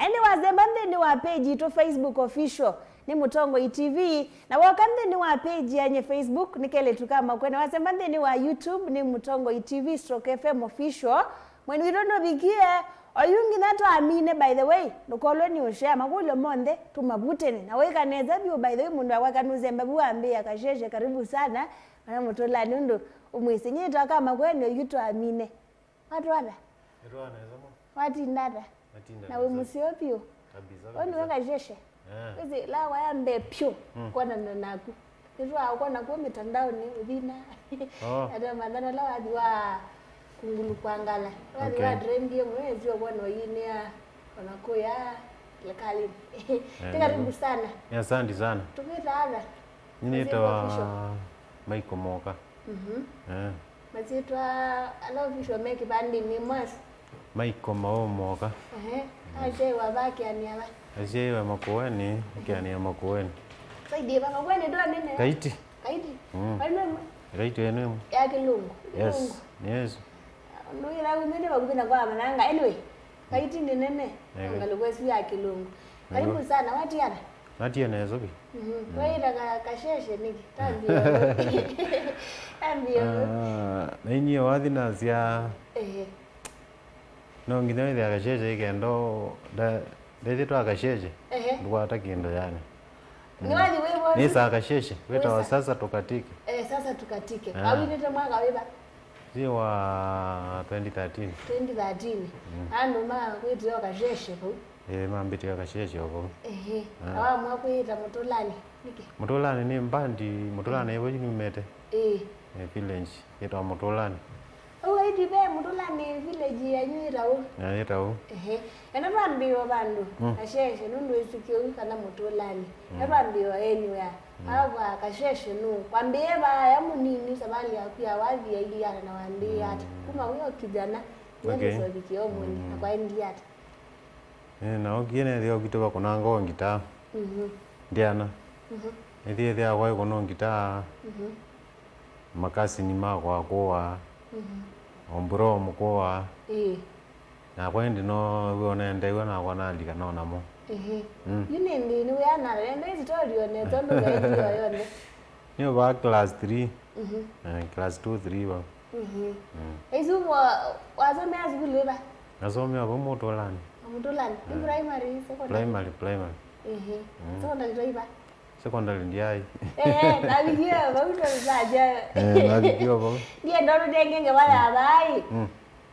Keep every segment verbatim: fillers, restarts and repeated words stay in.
Ĩndĩ wasemba nthĩnĩ wa page itũ Facebook Official, nĩ Mũtongoi T V, na woka nthĩnĩ wa page yanye Facebook, nĩ Kelĩtu ka Makueni. Wasemba nthĩnĩ wa YouTube, nĩ Mũtongoi T V stroke F M Official. Mwĩni witũ ndũvikie, oyu nginya twamine, by the way, ndũkolwe nĩ ũshare, makũlyo monthe tũmavutene. Na wĩka nesa vyũ, by the way, mũndũ akwaka nũsemba vu wambĩĩa Kasheshe, karibu sana, mana mũtũlani ũndũ ũmwĩsĩ. Nyie twaka Makueni, oyu twamine. Watwata? Nĩtwaa nesa mũno. Watinda ata? Natinda na wĩ nesa mũseo vyũ? Kabisa, ũyũ nĩwe kabisa. Kasheshe. Eh. Wĩsĩ, la waya mbee pyũ, mm, kwanana naku. Nĩtwaa ũkona kuo mĩtandaonĩ, ũthina. Oh. Ata mathana la wathi wa kungulu kwa ngala. Wathi, okay, wa trendie mũno, ĩsio kuona ũyinĩa ona kũya lekalini. Eh, nĩ karibu sana. Nĩ asante sana. Tũkwĩta ata? Nĩtawa Michael Moka. Mhm. Eh. Masyĩtwa ala official me kĩvandĩnĩ mwasi. Maiko Maũũ Moka. Ehe. Asyaĩwa va kĩanĩa va? Asyaĩwa Makueni, kĩanĩa Makueni. Saidi va Makueni ndo nene? Kaiti. Kaiti? Mm. Vai nene? Kaiti ene. Ya kĩlungu. Yes. Kĩlungu. Yes. Nduira umene vakuthi na kwa mananga. Anyway, Kaiti nĩ nene. Eh. Ngalukwesu ya kĩlungu. Karibu sana. Watiana? Natie nesa vi. Mhm. Mm. Waĩta ka-, Kasheshe nĩkĩ? Tambio. Tambio. Ah, na inyie wathi nasya. Ehe. No nginya wĩthĩa Kasheshe ikenda nda-, ndethĩtwa Kasheshe. Ehe. Ndũkwata kĩndũ yani. Nĩ wathi wĩvo. Nĩ saa Kasheshe, wĩtawa Sasa Tukatike. Eh, Sasa Tukatike. Ah. Awinĩte mwaka wĩva? Nĩ wa twenty thirteen. Twenty thirteen. Mm. Andũ ma kwĩtĩwa Kasheshe vau. Ĩĩ, mambĩtĩe Kasheshe o vau. Ehe. Ah. Na wamua kwĩĩta Mũtũlani nĩkĩ? Mũtũlani nĩ mbandi, Mũtũlani ĩvo yu numĩte. Ĩĩ. Eh, village yĩtawa Mũtũlani. Ũu aiti ve Mũtũlani village yanyu yĩta ũu? Na yĩta ũu. Ehe. Ena twambĩĩwa vandũ, mm, Kasheshe, nũndũ wĩsĩ kĩu kana Mũtũlani. Mm. Na twambĩĩwa anywhere. Mm. Ava Kasheshe nũ. Wambĩĩe vaya mũnini, savali yaku ya wathi ya Iliana na wambĩĩe ata? Mm. Kuma wĩ o kijana, nginya, okay, nĩsovikie ũmũnthĩ, mm, na kwaendie ata? Eh, na okie nethĩa okwitũ vakũnanga o ngitaa. Mhm. Ndiana. Mhm. Nĩthĩ ethĩa kwa ĩkũnũ ngitaa. Mhm. Makasini makwa akũa. Mhm. Omburo mũkũa. Ĩĩ. Nakwa ĩndĩ no wĩonendeew'a nakwa nalika no namo. Ĩĩ. Mm. Yu nĩ nthĩnĩ wĩa na enda story one tondũ vaĩtio yonthe. Nĩ va class three. Mhm. Eh, class two, three va. Mhm. Mm. Isu wa-, wasomea sukulu ĩva? Nasomea va Mũtũlani. Mũtũlani. Nĩ, mm, primary, secondary? Primary, primary. Ehe. Mm. Secondary twaiva? Secondary ndiai. Eh, eh, navikie vau twaja. Eh, navikie vau. Ndienda ũtũnengenge vala vai. Mm.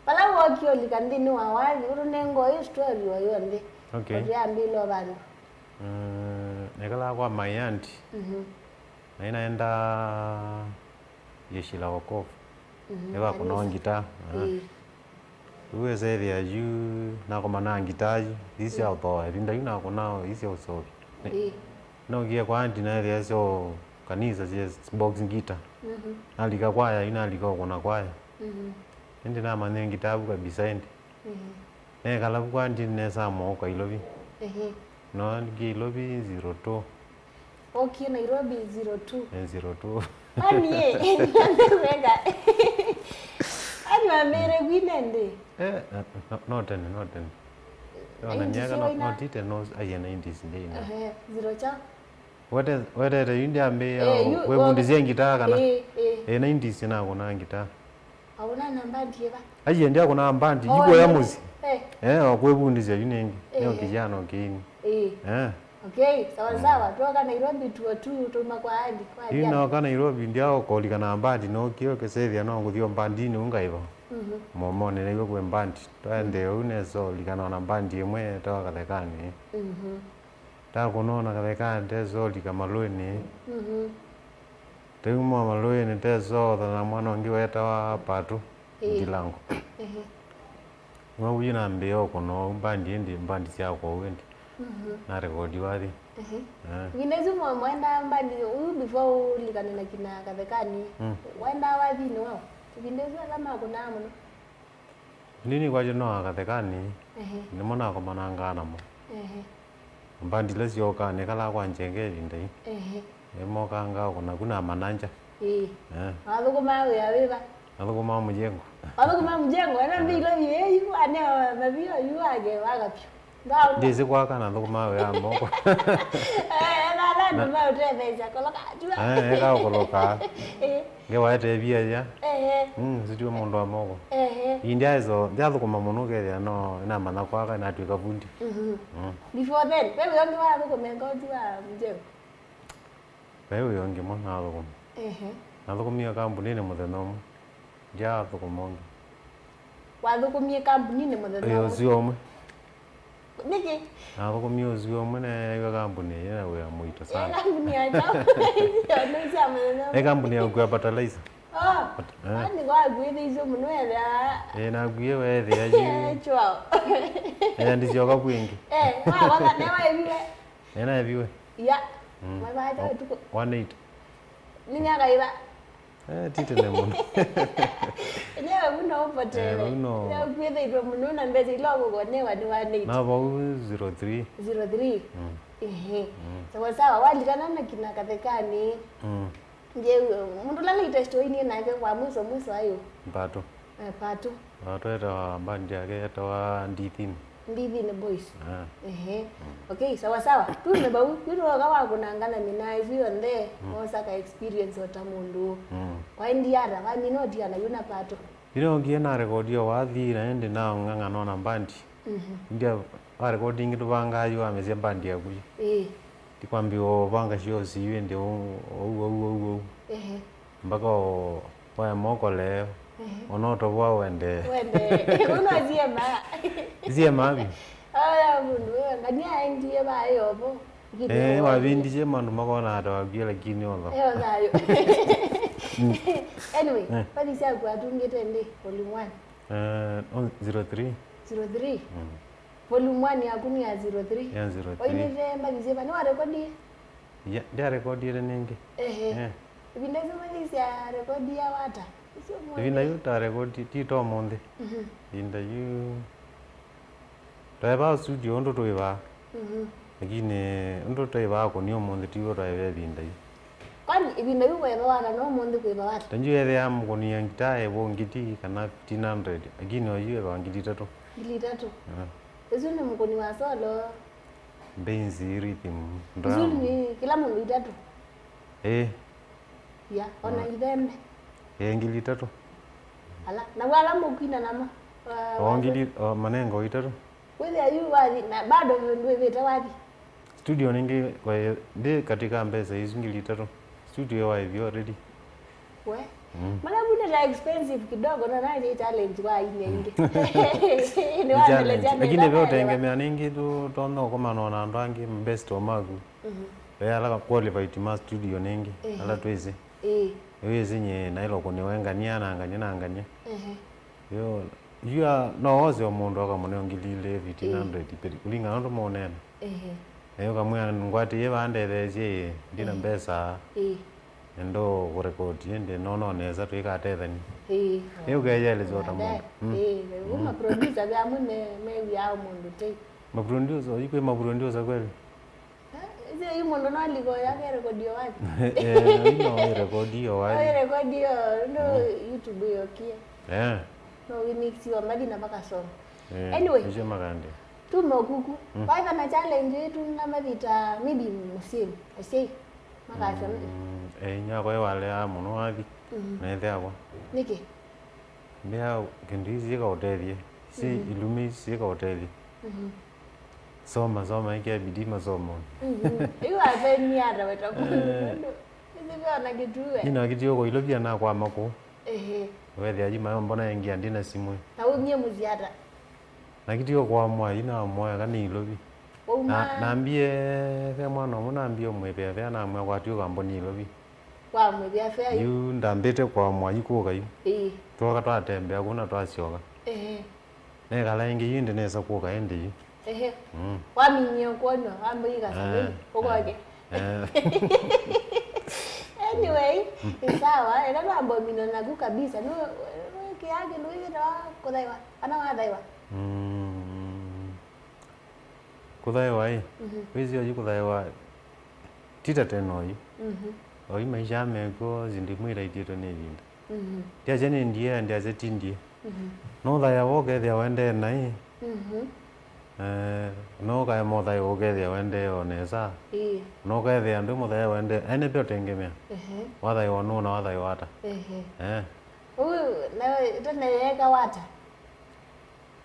Vala wokie ũlika nthĩnĩ wa wathi, ũtũnenga ĩ story o yonthe. Okay. Ũtũyambĩlwa vandũ. Mm, nekalaa kwa my aunt. Mhm. Na inaenda jeshi la wokovu. Mhm, ĩva kũnoo kanisa. Ngitaa. Aha. Ĩĩ. Rĩu wĩsethĩa yu nakomana ngitaa yu, ii sya, ĩĩ, ũthooa, ĩvinda yu nakũnaa ii sya ũseũvya. Nĩ-, ĩĩ, nookie kwa aunty naethĩa syo kanisa syĩ box guitar. Mhm. Nalika kwaya yu, nalika ũkũna kwaya. Mhm. Ĩndĩ namanyie ngitaa vu kabisa ĩndĩ. Mhm. Nekala vu kwa aunty nesa mooka Ilovi. Ehe. No ngie Ilovi zero two. Okie Nairobi zero two. Eh, zero two. Ani ye, wega. Ani wambere gwine ndi? Eh, no, no, no tene, no tene. No, na nineties miaka no, waina? No tite no, aye nineties ndi ina. Ehe, zero cha? Wete-, wetete yu ndiambĩĩa, eh, yu, kwĩvundisya ngitaa kana? Eh, eh. Eh, nineties nakũnaa ngitaa. Auna na mbandi ĩva? Aiye, ndiakũnaa mbandi, oh, ikuoya mũsyĩ. Eh. Eh, wa kwĩvundisya yu nĩngĩ. Eh. Nĩ o kijana o kĩini. Eh. Eh. Okay, sawa, mm, sawa. Twoka Nairobi two oh two, tuma kwa andi, kwa yu jana. Nooka Nairobi, ndiaokolika na mbandi, nookie ũkĩsethĩa no ngũthi o mbandinĩ u ngaĩva. Mhm. Momonĩ nĩw'o kwĩ mbandi. Twaendee ũu nesa ũlikana ona mbandi ĩmwe yetawa Kathekani. Mhm. Ndakũnona Kathekani, ndesolika malũĩnĩ. Mhm. Twauma malũĩnĩ, ndesoothana na mwana ũngĩ wetawa Patu, ĩĩ, Ndilango. Ehe. Nĩw'o yu nambĩĩa ũkũna ũu mbandi, ĩndĩ mbandi syakwa ũu ĩndĩ. Mhm. Na rekodi wathi. Ehe. Eh. Ĩvinda ĩsu mwe-, mwendaa mbandi ũu before ũlikane na kina Kathekani, mm, wendaa wathinĩ wao? Ĩvinda ĩsu ala makũnaa mũno? Ĩndĩ nĩkwatyo no Akathekani, ehe, nĩmo nakomanangaa namo. Ehe. Mbandi ila syookaa, nĩkalaa kwa Njenge ĩvinda ii. Ehe. Nĩmokangaa kũna ku na mananja. Ĩĩ. Eh. Wathũkũmaa wĩa wĩva? Nathũkũmaa mũjengo. Wathũkũmaa mũjengo, ena, eh, mbilo yĩĩ yu, aneo mavio yu wake waka vyũ. Ndĩsĩ kwaka na thũkũmaa wĩa wa moko. Eh, na, na, na, na, ũtetheesya koloka, jua. Eh, eka ũkoloka. Eh. Ngewa etevia ya. Ehe. Mm, sitiwe mũndũ wa moko. Ehe. India ezo, ndia thũkũma mũno kethia no, ina mana kwaka, ina tuika fundi. Mhm. Mm. Before then, wewe ongi wa thũkũma ngozi wa mjeo? Vai wĩa ũngĩ mwa nathũkũma. Ehe. Nathũkũmie kambuninĩ mũthenya ũmwe. Ndyathũkũma ũngĩ. Wathũkũmie kambuninĩ mũthenya ũmwe? Ĩĩ, ũsiku ũmwe. Nĩkĩ? Nathũkũmie ũsiku ũmwe, neew'a kambuni yĩ na wĩa mũito sana. Ĩ kambuni ya kyaũ? Nĩ sya mũthenya ũmwe. Ĩ kambuni ya kũkua fertilizer. Oh, eh. Ani wakuĩthĩisye mũno ethĩa. Ĩ, nakuie weethĩa yu. Chwao. Ĩ, ndisyoka kwingĩ. Eh, wa, wa, newa eviwe. Nĩnaeviwe. Ya. Mm. Mavaete ũtukũ. One eight. Nĩ myaka ĩva? Eh, ti tene mũno. Enyewe vau no ũpotewe. Eh, vau no. Nĩũkwĩthĩitwe mũno na mbesa ila ũkũkonewa nĩ one eight. Na vau zero three. Zero three? Mm. Ehe. Mm. Sawa sawa, walikana na kina Kathekani. Mm. Nje, mũndũ ũla latest wainie nake kwa mwiso mwiso ayo. Mpatu. Eh, Patu. Mpatu etawa band yake etawa Ndithini. Ndithini Boys. Ah. Ehe. Mm. Okay, sawa sawa. Tume vau, kwitũ woka wa kũnangana mina isu yonthe, mm, wosaka experience o ta mũndũ. Mm. Waendie ata, wamina ũtiana yu na Patu? Ĩla ongie na rekodio wathi na ĩndĩ naong'ang'ana na band. Mhm. India wa rekodio ingĩ tũvangaa yu amesya band yaku yu. Ĩĩ. Ti kwambia ũvanga shows yu ĩndĩ ũu, ũu, ũu, ũu, ũu. Ehe. Mpaka o-, oya moko leo. Ehe. Ona ũtovoa wende. Wende. Uno ziema. Ziema vi. Oya mundu, ngania endie ba yobo. Eh, wavindisye mandu makona ata wakwia lakini otho. Yo thayo. Anyway, eh, bali sya kwa tungite ndi volume one. Eh, on zero three. Zero three. Mm. Volume one yaku nĩ ya zero three? Ya zero three. Oinĩte mbathi syĩva? Nĩwarekodie? Ya, ndyarekodie nĩngĩ. Ehe. Eh. Ĩvinda ĩsu mbathi sya rekodi ya wata? Isu mwana. Ĩvinda yu tarekodi, ti ta ũmũnthĩ. Mhm. Ĩvinda yu twaĩvaa studio ũndũ twĩvaa. Mhm. Lakini ũndũ twĩvaa kũni ũmũnthĩ tiw'o twaĩvaa ĩvinda yu. Kwani ĩvinda yu kwĩva wata no ũmũnthĩ kwĩva wata? Ta yu ethĩa mũkũni ya ngitaa ĩvũ ngiti kana fifteen hundred, lakini oyu ĩvawa ngili itatũ. Ngili itatũ? Ah. Ĩsu nĩ mũkũni wa solo. Bass, rhythm, drum. Ĩsu nĩ kĩla mũndũ itatũ? Ĩĩ. Ya, ona ithembe. Ĩĩ, ngili itatũ. Ala, na wala mũkwina namo. O ngili, o manengo itatũ. Wĩthĩa yu wathi, na bado ndwĩvĩte wathi. Studio nĩngĩ, kwa, ndĩ katika mbesa isu ngili itatũ. Studio ĩwaĩvie already. We. Mm. Mana vune ta expensive kidogo, na nani challenge wa aini aingĩ. Nĩ challenge. Lakini ve ũtengemea nĩngĩ tu, tondũ ũkomana na andũ angĩ best o maku. Mhm. Ve ala qualified ma studio nĩngĩ, ehe, ala twĩsĩ. Ĩĩ. Wĩsĩ nye naĩlo kũnĩwe ngania na ngania na ngania. Ehe. Yo, yu a-, no ose o mũndũ akamũneo ngili ilĩ, fifteen hundred, ĩĩ, kũlingana na ũndũ mũũneena. Ehe. Na yu kamwĩa ngwatĩie vaa ndetheesye ĩ, ndina, ehe, mbesa. Ĩĩ. Nendo kũrekodi ĩndĩ nonoo nesa twĩkatethany'a. Ĩĩ. Nĩ ũkeyelesya o ta mũndũ. Mm. Ĩĩ, kuma producer ve amwe me, mew'aa o mũndũ tei. Maproducer, yu kwĩ maproducer kweli? Eh, ĩsĩ yu mũndũ no aliko yake rekodio wapi? Eh, yu no ĩrekodio wapi? No ĩrekodio, no, mm, YouTube yokie. Eh. No wimixiwa mbathi na makasoma. Eh, anyway, icio makande. Tume ũkuku. Mm. Waitha na challenge ĩtu na mavita maybe mũsyĩ, asyai makasya. Mm, eh, inyakwa ĩwalea mũno wathi. Mm. Nethĩawa. Nĩkĩ? Mbĩa kĩndũ isi ikaũtethye. Si, mhm, ilumi isi ikaũtethye. Mhm. Soma, soma, ĩkĩa bidii masomonĩ. Mhm. Ĩu athemie ata weta mũndũ? Eh. Nũndũ isi ve ona kĩtuwe. Nina kĩtio kũilũvia na kwa makũ. Ehe. Wethĩa yu mayo mbona engia ndina simũ. Na umie mũsyĩ ata? Na kĩtio kwa mwai na mwoya kana ilovi. Wauma. Na, nambie ve mwana ũmwe nambie ũmwĩvĩa vea na mwe kwatio kamboni ilovi. Wa mwĩvĩa vea yu. Yu ndambĩte kwa mwai kũka yu. Ĩĩ. Twoka twatembea kuna twasyoka. Ehe. Nekala ĩngĩ yu ĩndĩ nesa kũka ĩndĩ yu. Ehe. Mm. Waminie kwonwa, wamũiga, eh, sabi, ũkwake. Eh. Anyway, ni sawa. Ela twambomina naku kabisa. No, no, kĩya kĩndũ gĩkĩtawa kũthaiwa. Kana wathaiwa? Mm. Kũthaĩwa ĩ, mhm, wĩsĩ oyu kũthaĩwa ti ta tene oyu. Mhm. Oyu maisha mekw'o, syĩndũ imwe iraitĩtwe nĩ ĩvinda. Mhm. Ndiasya nĩ ndie, ndiasya ti ndie. Mhm. No ũthaĩawa ũkethĩa ũendee naĩ. Mhm. Eh, no kae mũthaĩ ũkethĩa wendee o nesa. Ĩĩ. No kethĩa ndwĩ mũthaĩ wendee, ene pia ũtengemea. Ehe. Wathaiwa nũũ na wathaiwa ata. Ehe. Eh. Ũu, na tene yeeka wata?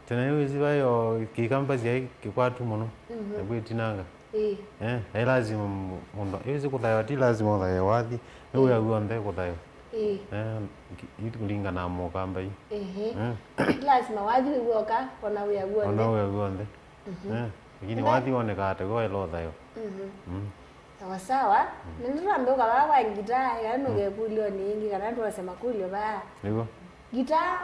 Tene yu ĩsi vai o kĩkamba syai kĩkwatu mũno. Mhm. Na kwĩtinanga. Ĩĩ. Eh, ai lazima mũ-, mũndũ, ĩsi kũthaĩwa ti lazima ũthaĩwe wathi. Nĩ wĩa w'onthe kũthaĩwa. Ĩĩ. Eh, ki-, i-, kũlingana na mũkamba yu. Ehe. Eh. Ti lazima wathi wĩw'oka, ona wĩa w'onthe. Ona wĩa w'onthe. Mhm. Eh, lakini wathi wonekaa ta wĩ ĩla ũthaĩwa. Mhm. Mm. Sawa sawa. Mm. Nĩndĩrambĩũka vaa kwa ngitaa, kana nũkekũlyo nĩngĩ, kana twose makũlyo vaa. Nĩw'o. Ngitaa,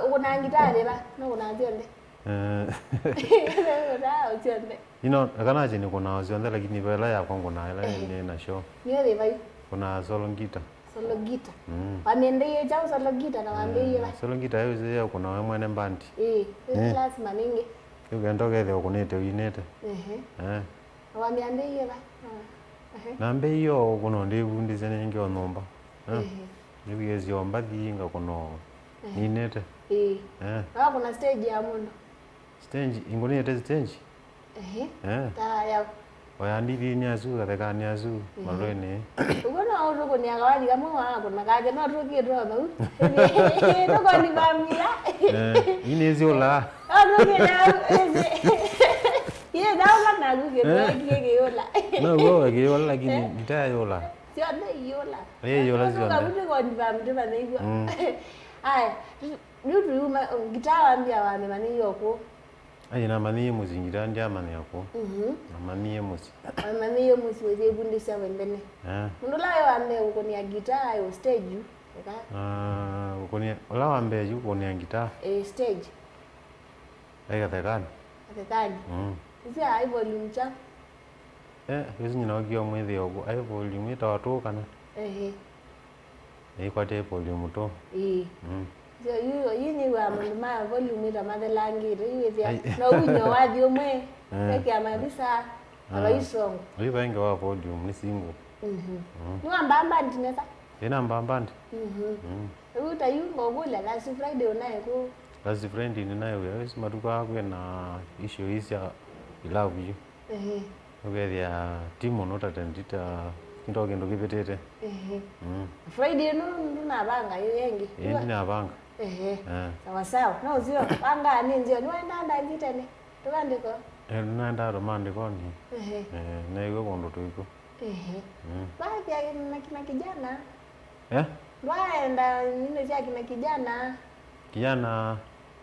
ũkũnaa ngitaa yĩva? Nũkũnaa syonthe? Eh. Nũkũnaa syonthe? Ino, kana achi nĩkũnaa syonthe, lakini vela yakwa ngũnaa ĩla nĩ na show. Nĩyo yĩva yu? Kũnaa solo guitar. Solo guitar. Mm. Wamĩendeiye kyaũ solo guitar na wambĩĩie va? Eh, solo guitar ĩyo ĩsĩ ya kũnaa we mwene band. Ĩĩ, ĩĩ. Lazima nĩngĩ. Yu kenda ũkethĩa ũkũnĩte ũinĩte. Ehe. Eh. Na wamĩambĩĩie va? Ah, ehe. Nambĩĩie o kũno ndĩvundĩsye nĩngĩ o nyũmba. Eh. Ehe. Nĩwĩsĩ o mbathi ngakũno. Ehe. Ninĩte. Ĩĩ. Eh. Na wakũna stage ya mũndũ? Stage, ingũnĩte stage. Ehe. Eh. Ta ya. Oya ndithi nĩ asu, gatheka nĩ asu, mhm, malũenĩ. Ũguo no ũtũkũnĩa kawathi kamwe wakũna kake, no tũkĩtwa vau. Tũkoni vamia. Eh, inĩ ĩsyũla. No tũkĩtwa vau. Yĩ, naũla naku kĩtwa kĩyũla. No, ũguo kĩyũla, lakini ngitaa yũla. Syonthe iyũla. Ĩ, yũla syonthe. Tũkoni vamia, tũmanyĩw'a. Mm. Aya, yu tũyuma, ngitaa wambia wamĩmanyĩie ũkũ? Ai, namanyĩie mũsyĩ ngitaa, ndyamanyĩa kũũ. Mhm. Namanyĩie mũsyĩ. Wamanyĩie mũsyĩ ũyĩvundĩsya we mbene. Eh. Mũndũ ũla wĩ wa mbee kũkũnĩa ngitaa aĩ o stage yu, eka? Ah, kũkũnĩa, ũla wa mbee yu kũkũnĩa ngitaa. Eh, stage. Aĩ Gathekani. Gathekani. Mm. Ĩsu aĩ volume kyaũ? Eh, ĩsu nyina ũkio mwĩthĩo kũ, aĩ volume ĩtawa two kana? Ehe. Ĩkwatĩ volume two. Ĩĩ. Mm. So, yu, yu nĩw'aa maũndũ ma volume ĩtamathelangĩte, yu wĩthĩa, ai, no unyo wathi ũmwe, eh, wekĩa mavisa, na, ah, vaisongo. Yu vaingi wa volume nĩ single. Mhm. Mm. Nĩwambaa band nesa? Ĩna mbaa band. Mhm. Mm. Rĩu ta yu ngũkũlya, last Friday ũnaĩ kũ? Last Friday nĩnaĩ wĩa, ĩsu matukũ aa kwĩ na issue ii sya ilavu yu. Ehe. Ũkethĩa ti mũno ta twenty ta kĩndũ kĩndũ kĩvĩtĩte. Ehe. Mm. Friday ĩno ndũnavanga ĩyo ĩngĩ? Ĩĩ, ndinavanga. Ehe. Eh. Sawa sawa. No ũsio, vangaa nĩ nzeo. Nĩwaendaa ndanzi tene? Tũvandĩko? Eh, nĩnaendaa tũmandĩkonĩ. Ehe. Eh, neew'a kũndũ twĩkw'o. Ehe. Mm. Vathia na kina kijana? Eh? Ndwaenda nyinyi sya kina kijana? Kijana.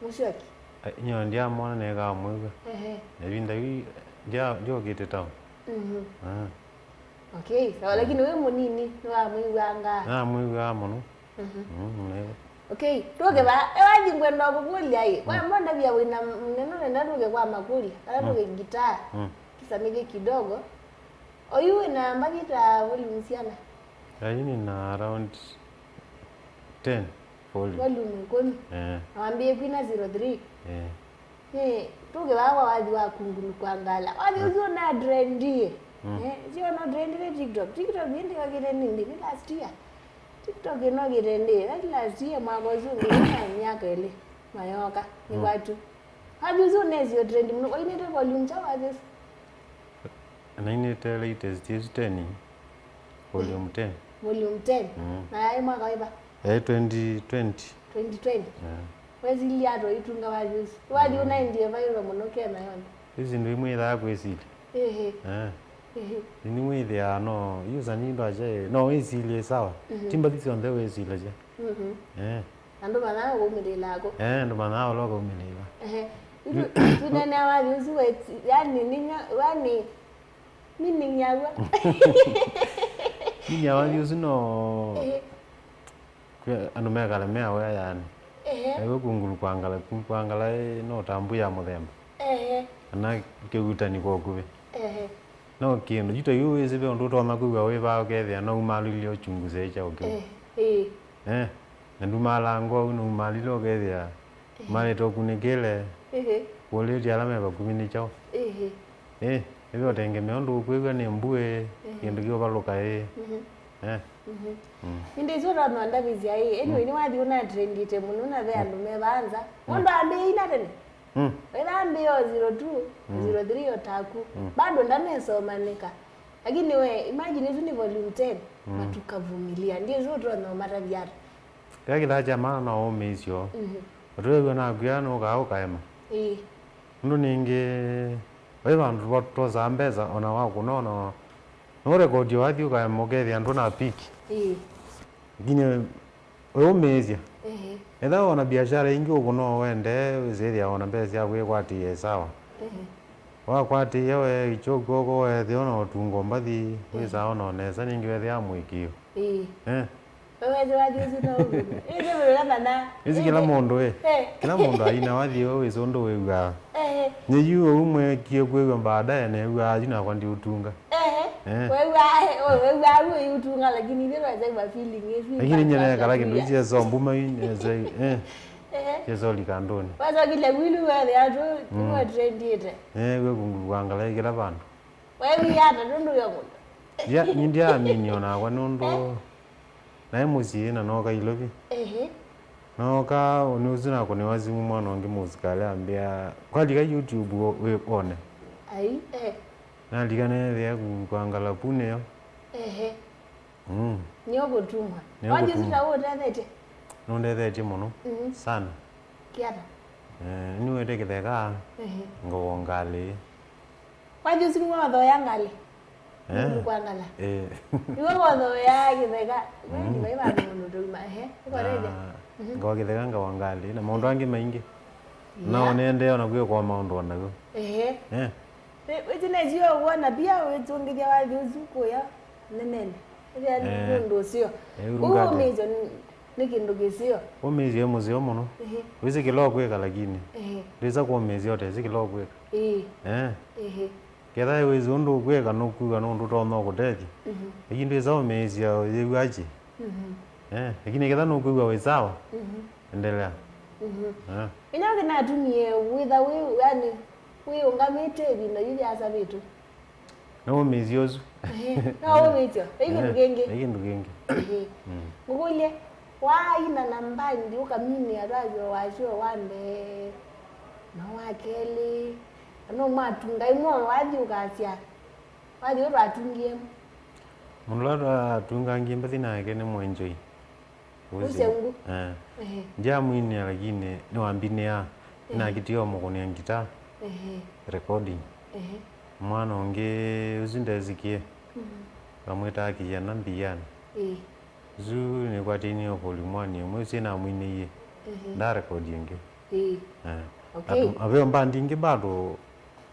Mũsyoki? Eh, nyo ndiamwona nekamwĩw'a. Ehe. Na ĩvinda yu ndia-, ndyokĩte town. Mhm. Ah. Okay, sawa, lakini wĩ mũnini nĩwamwĩw'anga? Namwĩw'aa mũno. Mhm. Mm, nĩw'o. Okay, tũke va. Ewathi ngwenda kũkũlya ĩ. Kwa mbona vya wĩna neno nenda tũke kwa makũlya. Kana tũke gitaa. Mm. Kisa mĩthĩ kidogo. Oyu wĩna mbathi ta volume siana? Ai, nĩ na around ten volume. Volume ĩkũmi. Eh. Na wambĩĩe kwina zero three. Eh. Nĩ, tũke vaa kwa wathi wa kungulu kwa ngala. Wathi ũsu ũna trendie. Mm. Eh, sio no trendie TikTok. TikTok ĩndĩ wakĩte nini? Nĩ last year. TikTok ĩno ĩkĩte ndĩ. That last year mwaka ũsu ũngĩ na myaka ĩlĩ. Mayoka. Nĩ kwatu. Wathi ũsu ũnesi trend mũno. Wainĩte volume kyaũ wathi ũsu? Nainĩte latest ĩsu ten. Volume ten. Volume ten. Mm. Na yaĩ mwaka wĩva? Yaĩ twenty twenty. Twenty twenty. Yeah. Wesilie ata ũitunga wathi ũsu? Wathi ũnaendie viral mũno Kenya yonthe. Ĩsi ndũ imwe ithaa kwĩsilya. Ehe. Eh. Ehe. Nĩwĩthĩaa no, yu sani ndwache, no wĩsilye sawa. Mhm. Ti mbathi syonthe wĩsilya. Mhm. Eh. Andũ manaa kũmĩlĩla ako. Eh, andũ manaa ũla ũkaumĩlĩla. Ehe. Yu, yu, tunenea wathi ũsu weti, yani, ninya, yani, meaning yaw'o. Meaning ya wathi ũsu no, ehe, kwĩ andũ mekala me aware yani. Ehe. Ewe kungulu kwangala, kungulu kwangala, eh, no tambu ya mũthemba. Ehe. Kana kĩutani kwa ũkuvĩ. Ehe. No kĩndũ, yu ta yu wĩsĩ ve ũndũ ũtonya kwĩw'a wĩ vaa ũkethĩa no umalilye uchunguze kyaũ kĩu. Eh, ĩĩ. Eh, na ndumalangwa ũu numalile ũkethĩa, eh, malĩte ũkunĩkĩle, ehe, kũlĩtye ala me vakuvĩ nĩ kyaũ. Ehe. Eh, ĩve ũtengemea ũndũ ũkwĩw'a nĩ mbuĩ, ehe, kĩndũ kĩũvalũka ĩ. Mhm. Eh. Mhm. Mm. Ĩndĩ isu ũtonya ndavĩsya ĩ. Anyway, mm, nĩwathi ũnatrendite mũno na ve andũ me vaa nza. Mm. Mũndũ ambĩĩi na tene? Mm. Wĩthaa mbĩo zero two, mm, zero three o taku. Mm. Bado ndanesomanĩka. Lakini we, imagine, ĩsu nĩ volume ten. Mm. Na tukavumilia. Ndiũĩ ĩsu ũtonya ũmatavya ata. Kĩla kĩthaa kya maana no ũmĩĩsyo. Mhm. Ũtwĩw'a nakwĩa nũkaa ũkaema. Ĩĩ. Ũndũ ningĩ, vai vandũ va-, twosaa mbesa, ona wakũna, ona no ũrekondi wathi ũkaema ũkethĩa ndũ na piki. Ĩĩ. Lakini we ũmĩĩsya. Ehe. Ethĩwa ona biashara ingĩ ũkũna wende, wĩsĩthĩa ona mbesa sya kwĩkwatĩĩa sawa. Ehe. Wakwatĩĩa we ikyokyo ko wethĩa ona ũtungo mbathi, ehe, wĩsaa ona nesa ningĩ wethĩa mũĩkĩĩo. Ĩĩ. Eh. Wewete wathi ũsu no ũkũna. Ĩĩ, nĩ wĩra mana. Ĩsi kĩla mũndũ ĩ. Eh. Kĩla mũndũ aina wathi ũyũ wĩsĩ ũndũ wĩw'aa. Ehe. Nyie yu ũu mwekie kwĩw'a baadaye neew'aa yu nakwa ndiũtunga. Ehe. Eh. Wew'aa, we-, wew'aa wĩ ũtunga, lakini ithe weza kwa feeling ĩsu. Lakini nyie nekala kĩndũ isu syeso mbuma yu, nese, eh. Ehe. Syeso likandũnĩ. Wazokile wĩlu wethĩa tu, mm, nĩwe trendĩte. Eh, we kungulu kwangala kĩla vandũ. Wew'aa ata nũndũ ya mũndũ? Ya, nĩ ndyaamini o nakwa nũndũ, eh, naĩ mũsyĩ na nooka Ilovi. Ehe. Nooka, nĩ ũsu nakũnĩwa simũ mwana ũngĩ mũsikali ambĩa, "Kwalika YouTube wo-, wĩ-, wone." Ai, eh. Nalika neethĩa ku-, kwangala pu nĩyo. Ehe. Mm. Nĩyo kũtumwa. Nĩyo kũtumwa. Wathi ũsu ta ũtethetye? Nũndethetye mũno. Mhm. Sana. Kĩata? Eh, nĩwĩte kĩtheka, ehe, ngoo ngalĩ. Wathi ũsu nĩwe wathoea ngalĩ? Eh. Nũndũ kwangala. Eh. Nĩwe wathoea kĩtheka. Mm. Vai vandũ mũndũ tũima, ehe. Ũkoreja? Na, mhm, ngawa kĩtheka ngawa ngalĩ, na maũndũ angĩ maingĩ. Yeah. Nao nĩendee ona kwĩkwa maũndũ o naw'o. Ehe. Eh. Wĩ-, wĩti nesio wona pia wĩtũngĩthya wathi ũsu kũya nenene. Ĩthĩa nĩ, eh, ũndũ ũseo. Eh, ũu ũrungate. Ũmĩĩsyo nĩ, nĩ kĩndũ kĩseo. Ũmĩĩsyo e mũseo mũno. Ehe. Wĩsĩ kĩla ũkwĩka lakini. Ehe. Ndwĩsa kũmĩĩsya ũtesĩ kĩla ũkwĩka. Ĩĩ. Eh. Ehe. Ketha wĩsĩ ũndũ ũkwĩka nũkwĩw'a nũndũ ũtonya ũkũtethya. Mhm. Lakini ndwĩsa ũmĩĩsya ũyĩw'a kĩ. Mhm. Eh, lakini ketha nũkwĩw'a wĩ sawa. Mhm. Endelea. Mhm. Eh. Ĩnya ũngĩ natumie wĩtha wĩ, yani, wĩũngamĩte ĩvinda yu yasavĩtwe. Nĩwũmĩĩsye ũsu. Ehe, no ũmĩĩsye. Ĩ kĩndũ kĩngĩ. Ĩ kĩndũ kĩngĩ. Ehe. Mm. Ngũkũlye, waaina na mbandi ũkaminĩa twasyo wasyo wa mbee na wa kelĩ, na no mwatunga imwe wathi ũkasya, wathi ũtwatungie. Mũndũ ũla twatungangie mbathi nake nĩ Mwenjoi. Ũsya ungu. Eh. Ehe. Ndyamwinĩa lakini nĩwambinĩaa. Ehe. Nĩnakitie o mũkũnĩa ngita. Ehe. Recording. Ehe. Mwana ũngĩ ũsu ndesikie. Mhm. Vamwĩtaa Kĩyana Mbiana. Ĩĩ. Ũsu nĩkwatĩnie o volume one ĩmwe ũsu namwinĩie. Ehe. Ndarekodi ĩngĩ. Ĩĩ. Eh. Okay. Atu-, aveo mbandi ingĩ bado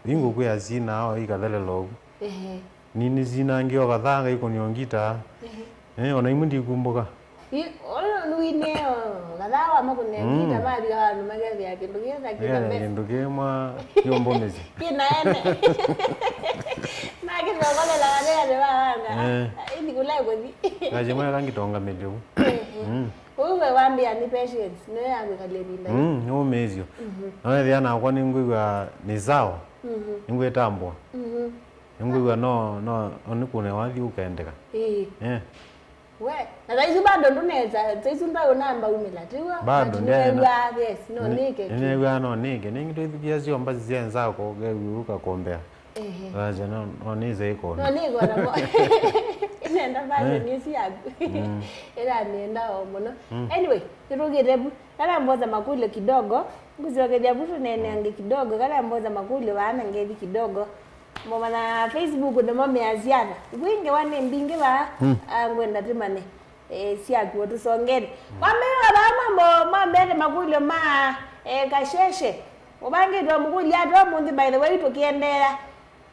ingũkwĩa sinaa ikathelela ũu. Ehe. Nini sinangĩ o kathaa ngaikũnio ngita. Ehe. Eh, ona imwe ndikumbũka. Ĩ, ũyũ nĩwinĩe o kathaa wa makũnĩa ngita, mm, mathi vandũ makethĩa kĩndũ kĩetha kĩna mbesa. Kĩndũ kĩmwa kĩũmbũmĩsya. Kĩna ene. Nakĩtokolela vathea nĩ vavanga. Eh. Ithi kũla ĩkũthi. Ngachimwe kangĩtonga mĩlĩu. Ehe. Mm. Ũu we wambĩa nĩ patience, nĩyo ya kwĩkalya ĩvinda. Mm, nĩũmĩĩsyo. Mhm. Nonethĩa nakwa nĩngwĩw'a nĩ sawa. Mhm. Nĩngwĩtambũa. Mhm. Nĩngwĩw'a no, no, no nĩkũne wathi ũkendeka. Ĩĩ. Eh. We, na thaisu bado ndũnesa, thaisu ndwaĩ ũnamba umĩla, tiw'o? Bado, but nĩwĩw'aa, yes, no nĩke. Nĩnĩw'aa no nĩke. Nĩngĩ twĩthukia syomba syenza ko, kew'ĩ ũkakombea. Ehe. Thasya no, no nĩse ĩkona. No nĩkona mo. Nenda fashion ĩsu yaku. Mm. Ĩra nenda o mũno. Mm. Anyway, nĩtũkĩte vu. Kana mboza makũlyo kidogo. Ngũsyokethya vu tũneeneange kidogo. Kana mboza makũlyo vaa na ngethi kidogo. Momana Facebook nĩmo measya ata. Ivwingĩwa nĩ mbingĩ vaa. Mm. Ah, ngwenda tũmanye. Eh, syaku ũtũsongele. Kwa mbee wa vaa mambo, mambete makũlyo ma, eh, Kasheshe. Ũvangĩtwe mũkũlyo ata ũmũnthĩ, by the way, tũkĩendeea.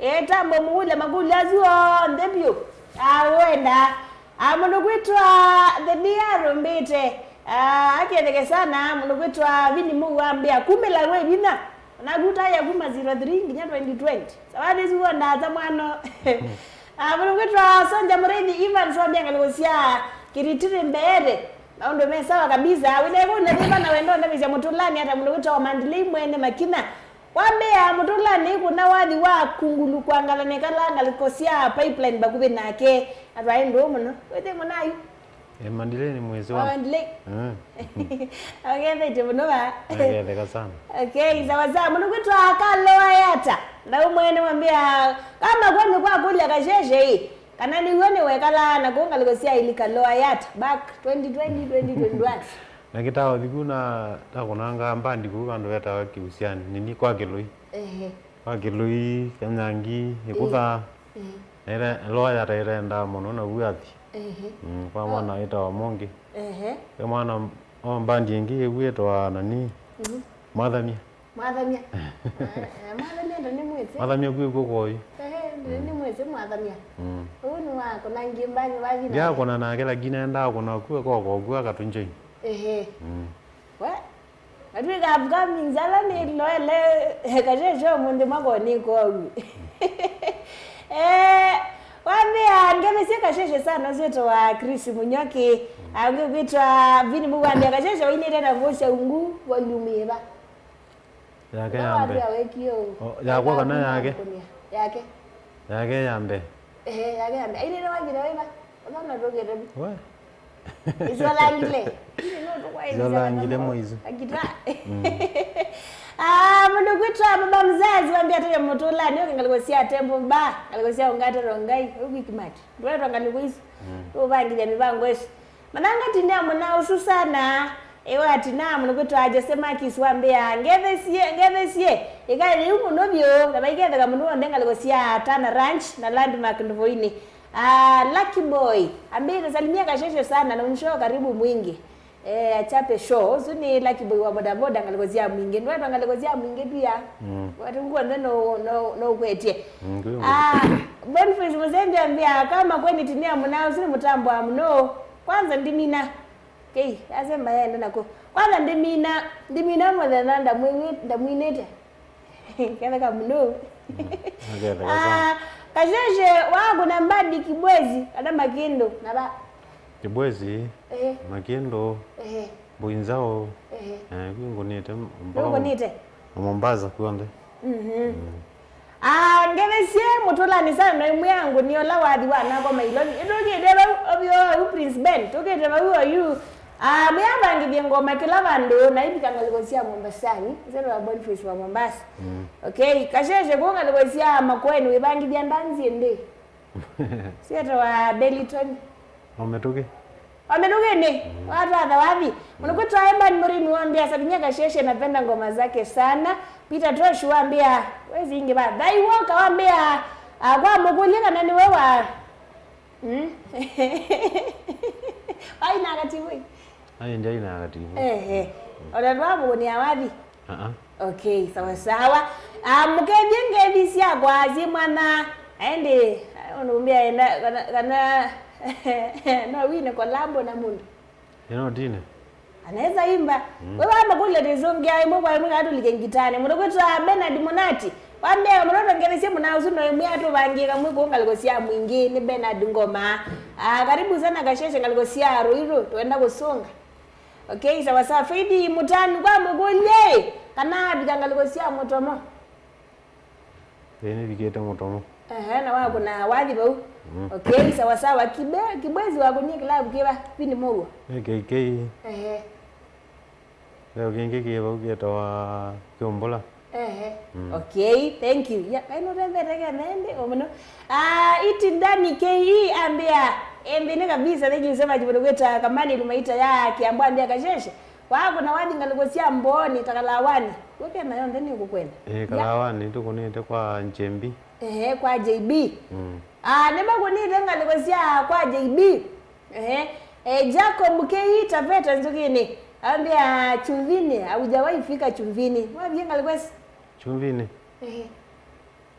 Eh, tambo mũkũlyo makũlyo asu onthe vyũ. Ah, wenda. Ah, mũndũ kwĩtwa The Dear Rumbĩte. Ah, aketheke sana, mũndũ kwĩtwa Vini Mũu ambĩa, kumĩla wĩ vinya. Naku ũtaĩa kuma zero three nginya twenty twenty. Sawa, this one ndata mwano. Ah, mũndũ kwĩtwa Sonja Mũrĩithi Evans wambĩa ngalĩko sya Kĩritiri Mbeere. Maũndũ me sawa kabisa. Wĩna ĩkũlyo yĩva na wenda ũndavĩsya mũtũlanĩ ata mũndũ kwĩtwa Mandilei Mwene Makina. Wambĩa mũtũlanĩ kuna wathi wa Kungulu kwangala nĩ kala ngalĩko sya pipeline vakuvĩ nake. Atwaĩ ndũũ mũno. Wĩthĩ mũnayu. Eh, Mandilay nĩ mwĩsĩ wa. Wa Mandilay. Eh. Agethetye mũno va. Agetheka sana. Okay, sawa sawa. Mũndũ kwĩtwa Kaloa Yata. Na ũmwe nĩwambĩa, kama kwenu kwa kũlya Kasheshe ĩ, kana nĩw'o nĩwekalaa na kũu ngalĩko sya ili Kaloa Yata, back twenty twenty, twenty twenty-one. Na kĩtaa ũthiku na takũnanga mbandi kũu vandũ vetawa Kĩusiani, nini kwa Kĩlũi. Ehe. Kwa Kĩlũi, Kanyangi, Ĩkũtha. Ĩĩ. Ĩĩ. Ĩla Kaloa Yata ĩtaendaa mũno na vu athi. Ehe. Mm, kwa mwana wĩtawa Mongi. Ehe. Ve mwana o mbandi ĩngĩ ĩvu ĩtawa nani? Mhm. Mwathamia. Mwathamia. Eh, eh, Mwathamia ndo nĩ mwĩsĩ. Mwathamia kwĩ kw'o kwoyu. Ehe, ndo nĩ mwĩsĩ Mwathamia. Mm. Ũu nĩ wa kũnangie mbandi vathi na. Ndiakũna nake, lakini endaa kũna kw'o koko kw'o akatũnjoin. Ehe. Mm. We, natwĩka upcoming ala nĩloele Kasheshe ũmũnthĩ makoni kwoou. Eh, wambĩa ngemesie Kasheshe sana syĩtwa wa Chris Munyoki, angĩ kwĩtwa Vini Mugwambia Kasheshe wainĩte na ngũũ sya ungu volume yĩva? Yake ya mbee. Wambĩa wekie ũu. O, yakwa kana yake? Yake. Yake ya mbee. Ehe, yake ya mbee. Ainĩte wakira wĩva? Ũthona tũkĩte vu. We. Isolangile. Isolangile mwizu. Akita. Mm. Ah, mũndũ kwĩtwa baba mzazi wambĩa tũye mũtũlanĩ, ũke ngalĩko sya Temple Bar, ngalĩko sya Ongata Rongai, ũkwikimati. Ndwetwa ngalĩko isu. Mm. Tũvangithya mĩvango ĩsu. Mananga tinia mũna ũsu sana. Ĩwa tina mũndũ kwĩtwa Jose Makis wambĩa, ngethesie, ngethesie. Ĩkaĩ yĩu mũno vyũ, na vaiketheka mũndũ w'onthe ngalĩko sya Tana Ranch na Landmark Ndũvũinĩ. Ah, Lucky Boy, ambĩte salimia Kasheshe sana na mshow karibu mwingi. Eh, achape show. Ũsu nĩ Lucky Boy wa bodaboda ngalĩko sya mwingi. Ndwetwa ngalĩko sya mwingi pia. Mm. Watu nguonthe no, no, no ũkwetye. Mm, kwĩ. Ah, Boniface Musembi ambĩa, kama kweni tinia mũna, ũsu nĩ mũtambo wa mũno. Kwanza ndimina. Kei, asemba yaenda nako. Kwanza ndimina, ndimina mũthenya ndamwinĩ-, ndamwinĩte. Ketheka mũno. Mm, aketheka sana. Ah, Kasheshe wakũna mbandi Kibwezi, kana Makĩndũ, na va? Kibwezi, eh. Makĩndũ, eh. Mbũi Nzaũ, eh. Eh, kwĩ ngũnĩte mpaka. Nũngũnĩte? Na Mombasa kw'onthe. Mhm. Mm. Ah, ngethesie mũtũlanĩ sana na ĩmwe ya ngũnĩ ũla wathi wa nako Mailovi. Ĩtũkĩte vau ovyo vau Prince Ben, tũkĩte vau oyu. Ah, mwĩavangĩthye ngoma kĩla vandũ na ivika ngalĩko sya Mombasani. Nzero wa Boniface wa Mombasa. Mm. Okay, Kasheshe kũu ngalĩko sya Makueni wĩvangĩthya ndanzi ĩndĩ. Syetawa Beliton. O mĩtũkĩ. O mĩtũkĩnĩ, mm, watwatha wathi. Mũndũ kwĩtwa Eban Mũrĩmi wambĩa, salimia Kasheshe, napenda ngoma zake sana. Peter Tosh wambĩa, wezi ingi ba. Thai Walker wambĩa, ah, kwa mũkũlye kana nĩwe wa. Mm. Aina katibu. Ai, ndi aina katibu. Ehe. Ona ndwa mũkũnia wathi. Ah, ah. Okay, sawa sawa. Ah, mũkethie ngethi syakwa syĩ mwana. Aende, ũnũmbĩa enda kana, kana no wine collabo na mũndũ. Ĩno ndine. Anaweza imba. Mm. Wewe ama kule tizungia imwe kwa imwe katulike ngitani. Mũndũ kwĩtwa Bernard Munati. Wambĩa mũndũ ngethi syĩ mũna ũsu no imwe atũvangie kamwe kũu ngalĩko sya mwingi nĩ Bernard Ngoma. Ah, karibu sana Kasheshe ngalĩko sya Ruiru. Twenda kũsũnga. Okay, sawa sawa. Faith Mutanu kwa mũkũlye, kana avika ngalĩko sya Mũtomo? Ĩĩ, nĩvikĩte Mũtomo. Ehe, na wakũna wathi vau. Mm. Okay, sawa sawa. Kibe-, Kibwezi wakũnie kĩlavu kĩva? Vini mũuo. Nĩ K K. Ehe. Leo kĩngĩ kĩ vau kĩtawa Kĩũmbũla. Ehe. Mm. Okay, thank you. Ya, kaino tembete kene ndi, o mũno. Ah, iti ndani K E ambĩa, ĩĩ nthĩnĩ kabisa, thank you so much, mũndũ kwĩtwa Kamani Lumaita ya Kiambu ambĩa Kasheshe. Wakũna wathi ngalĩko sya Mbooni, ta Kalawani. Wĩke nayo nthĩ nĩ ũkũkwenda. Eh, ya. Kalawani, tũkũnĩte kwa Njembi. Ehe, kwa J B. Mm. Ah, nĩmakũnĩte ngalĩko sya kwa J B. Ehe. Eh, Jacob K E Taveta Nzũkĩnĩ. Ambĩa Chumvini, haujawahi fika Chumvini. Mwavie ngalĩko ĩsu? Chumvini? Ehe.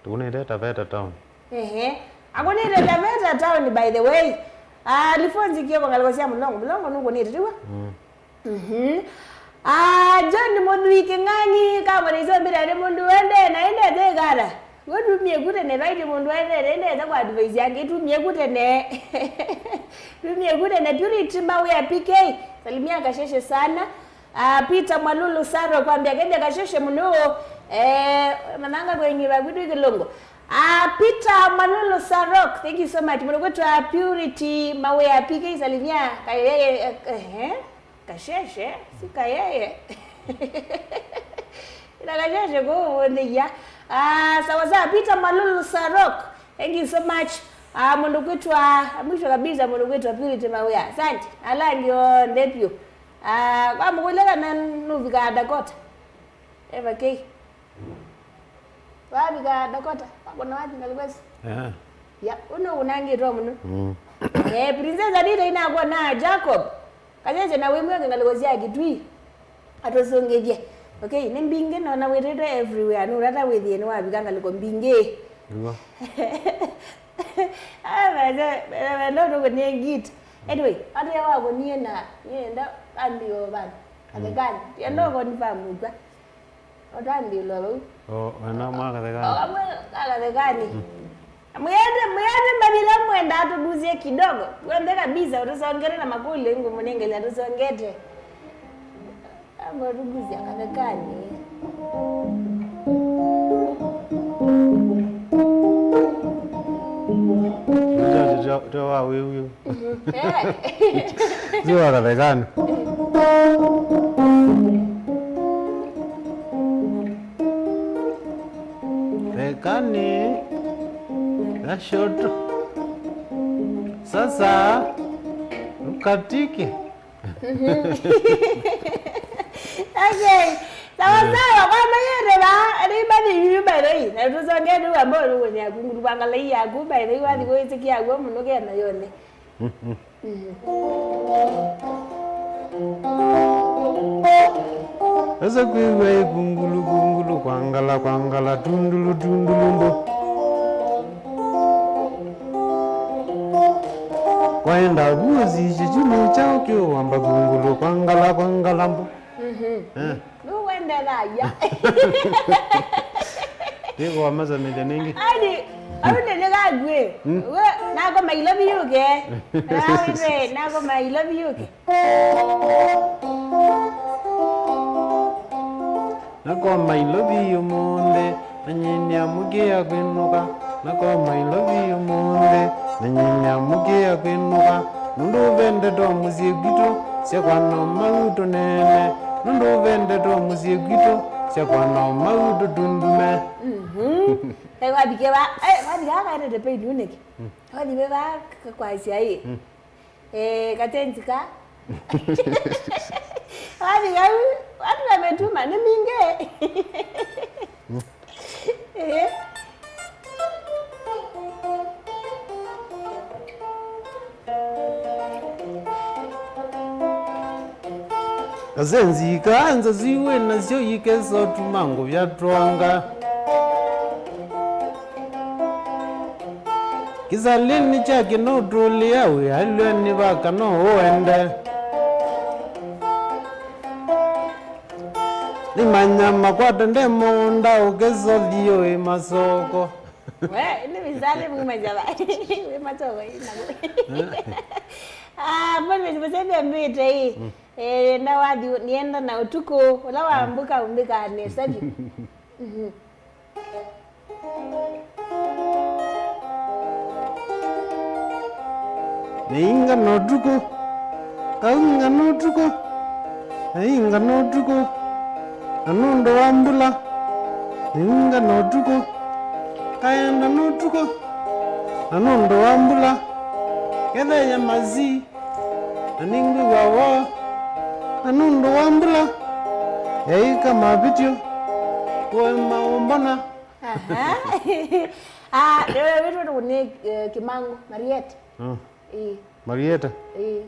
Tũkũnĩte Taveta town. Ehe. Akũnĩte Taveta town, by the way. Ah, Alfonsi Kioko ngalĩko sya Mũlongo. Mũlongo nũkũnĩte, tiw'o? Mm. Mhm. Ah, John Mũthui Kĩng'ang'i, kamũrĩisyo mbĩra nĩ mũndũ wende, na ende thĩgara. Wĩtumie kutene, vaiti mũndũ wende, ende eza kwa advice yange, tumie kutene. Tumie kutene, Purity Mawia P K, salimia Kasheshe sana. Ah, Peter Mwalulu Saro kwambia kende Kasheshe mũno. Eh, mananga kwenye vakudu Kĩlũngũ. Ah, Peter Malulu Sarok, thank you so much. Mũndũ kwĩtwa Purity Mawĩa, P K salimia, Kayeye, eh, eh, Kasheshe, si Kayeye. Ila Kasheshe kũũ ũnthĩia. Ah, sawa sawa, Peter Malulu Sarok, thank you so much. Ah, mũndũ kwĩtwa, mwisho kabisa, mũndũ kwĩtwa Purity Mawĩa. Asante, ala angĩ onthe vyũ. Ah, wamũkũlya kana nũvikaa Dakota. Eva K. Wavika Dakota, wakona wathi ngalĩko ĩsu? Aha. Ya, ũno ũnangĩtwa mũno. Mm. Eh, Princess Anita inakwa na Jacob. Kacheshe na wĩmwe ngalĩko sya Kitui. Atũsũngĩthye. Okay, nĩ mbingĩ nona wĩtĩtwe everywhere. Nũtata wĩthĩe nĩwavika ngalĩko mbingĩ. Nĩguo. Ah, mese, mese, no tũkũnie ngit. Anyway, atu ya wakũnie na, nienda, andi yo bana. Kathekani. Tienda ũkonifamutwa. Ũtambĩlwa vau. O, wena mwa Kathekani. O, kamwe ka Kathekani. Mm. Mwĩende, mwĩende mavila mwenda atũgusie kidogo. Wende kabisa, ũtũsongere na makũlyo, ingũmũnengele atũsongete. Amwe ũtũgusia Kathekani. Ndio, ndio, ndio wa wewe. Sio wa Kathekani. Thekani ya shoto. Sasa ukatike. Okay. Sawa sawa, kwa mayere ba, ni ba ni yu by the way. Na tusonge ni wa mbona uko ni akungulu kwangala ya ku by the way, wathi kwa itikia kwa muno ke na yone. Esa kwĩw'a ĩkungulu kungulu, kwangala kwangala, tundulu tundulu mbu. Kwaenda vuosi kĩkyunĩ kyaũ kĩũwamba kungulu, kwangala kwangala mbu. Mhm. Eh. Nũwendethaw'a. Ndĩkũwamasamĩthya nĩngĩ. Ani, au nĩnĩkakw'e. Mm. We, nakoma ilovi yũke. Nawĩte, nakoma ilovi yũke. Nakoma ilovi ũmũnthĩ, na nyie nĩamũkĩa kwĩnũka. Nakoma ilovi ũmũnthĩ, na nyie nĩamũkĩa kwĩnũka. Nũndũ ũvendetwe mũsyĩ gwitũ, syakwa no mau tũneene. Nũndũ ũvendetwe mũsyĩ gwitũ, syakwa no mau tũtundume. Mhm. Eh, wathike va, eh, wathike va kaendete pei nunĩke. Mm. Wathi ve va k-, kwasya ĩ. Mm. Eh, katenzi ka. Wathi kau, watu wametuma, ni mingi. Mm. Eh. Kazenzi kaanza ziwe nasyo ikesa ũtuma ngũvya twanga. Kĩsalĩnĩ kya kĩnũtũlĩa wĩ alũenĩ va kana ũende. Nĩmanya makwata nde mũũnda ũkesa thiũĩ masoko. We, nĩ mĩsalĩ muma java. Wĩ masoko ĩ namo. Ah, mbona mĩsalĩ mbĩte ĩ? Mm. Eh, na wathi nienda na ũtukũ, ũla wambũka umbĩkaa nesa vyũ. Mhm. Nĩinga na ũtukũ, kaunga na ũtukũ, nĩinga na ũtukũ, na nũndũ wa mbula, nĩinga na ũtukũ, kaenda na ũtukũ, na nũndũ wa mbula, ketheye masi, na nĩngwĩw'a woo, na nũndũ wa mbula, yaika mavĩtyo, kũema ũmbona. Aha. Ah, wewe wĩtwa nĩ, eh, Kĩmangũ, Marieta. Ah. Ĩĩ. Marieta. Ĩĩ.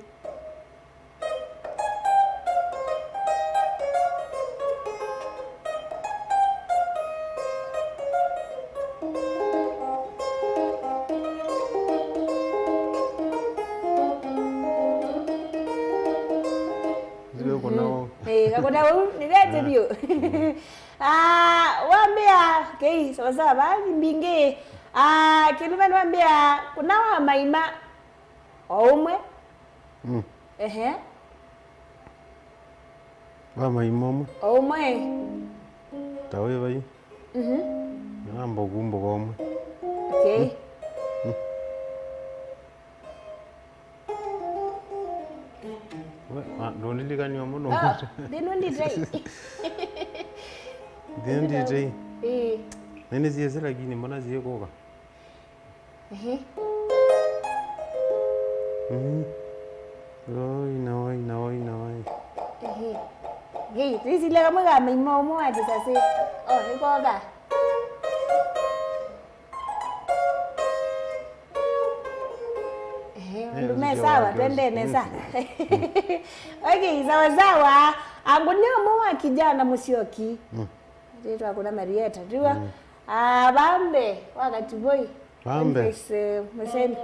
Ndio kuna wao. Eh, kakuna wau, ni vete bio. Ah, wambia, okay, sawa sawa, baadhi mbingi. Ah, kĩndũ vano wambia, kuna wa maima o ũmwe. Mm. Ehe. Wa maima ũmwe. O ũmwe. Ta wĩ vai? Mhm. Namba kumbũka ũmwe. Okay. We, ah, ndũndilikany'a mũno. Oh, ndĩno nditei. Ndĩno nditei. Ĩĩ. Nĩnĩsiĩsĩ lakini mbona siĩkũka? Ehe. Mhm. Oi, na oi, na oi, na oi. Ehe. Hey, rĩsilya kamwe ka maima ũmwe wa kĩsasĩ. Oh, ĩkoka. Ehe, eh, ũndũ me sawa, twende nesa. Okay, sawa sawa. Angũnĩa ũmwe wa kijana Mũsyoki. Mm. Rĩtwa kuna Marieta. Rĩu, mm, ah, vambe, wakati boy. Vambe. Andres, eh, Mũsemi.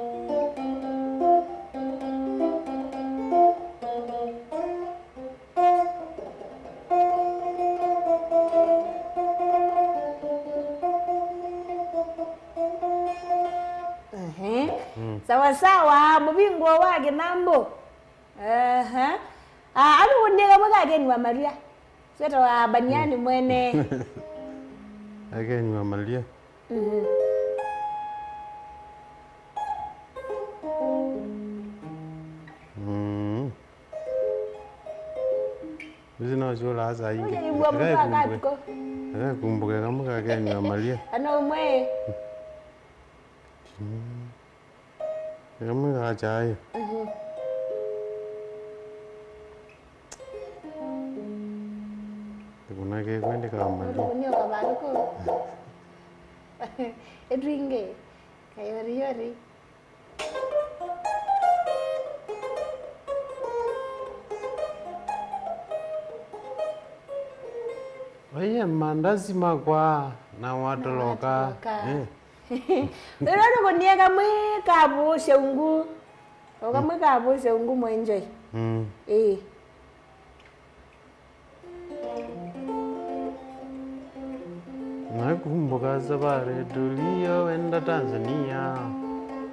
Ehe. Mm. Sawa sawa, mũvingũo wa kĩnambũ. Ehe. Ah, andũ kũnĩka mwĩka akeni wa Maria. Swetawa Baniani mwene. Akeni wa Maria. Mhm. Mm. Ici no ciũlaa saa ingĩ. Ũyĩw'a mũndũ akakumbũke. Akakumbũke kamwe ka akeni wa Maria. Ana ũmwe. Mm. Kamwe ka kyaĩ. Mhm. Kuna kekwe ndikamalu. Ũtukunio kavalũku. Ĩtwingĩ. Kayoriyori. Oye, mandazi makwa na watoloka. Watoloka. Eh. Rĩu tũkũnie kamwe ka vũsya ungu. O kamwe ka vũsya ungu mwenjoi. Mm. Ĩĩ. Nakumbuka safari tuliyoenda Tanzania,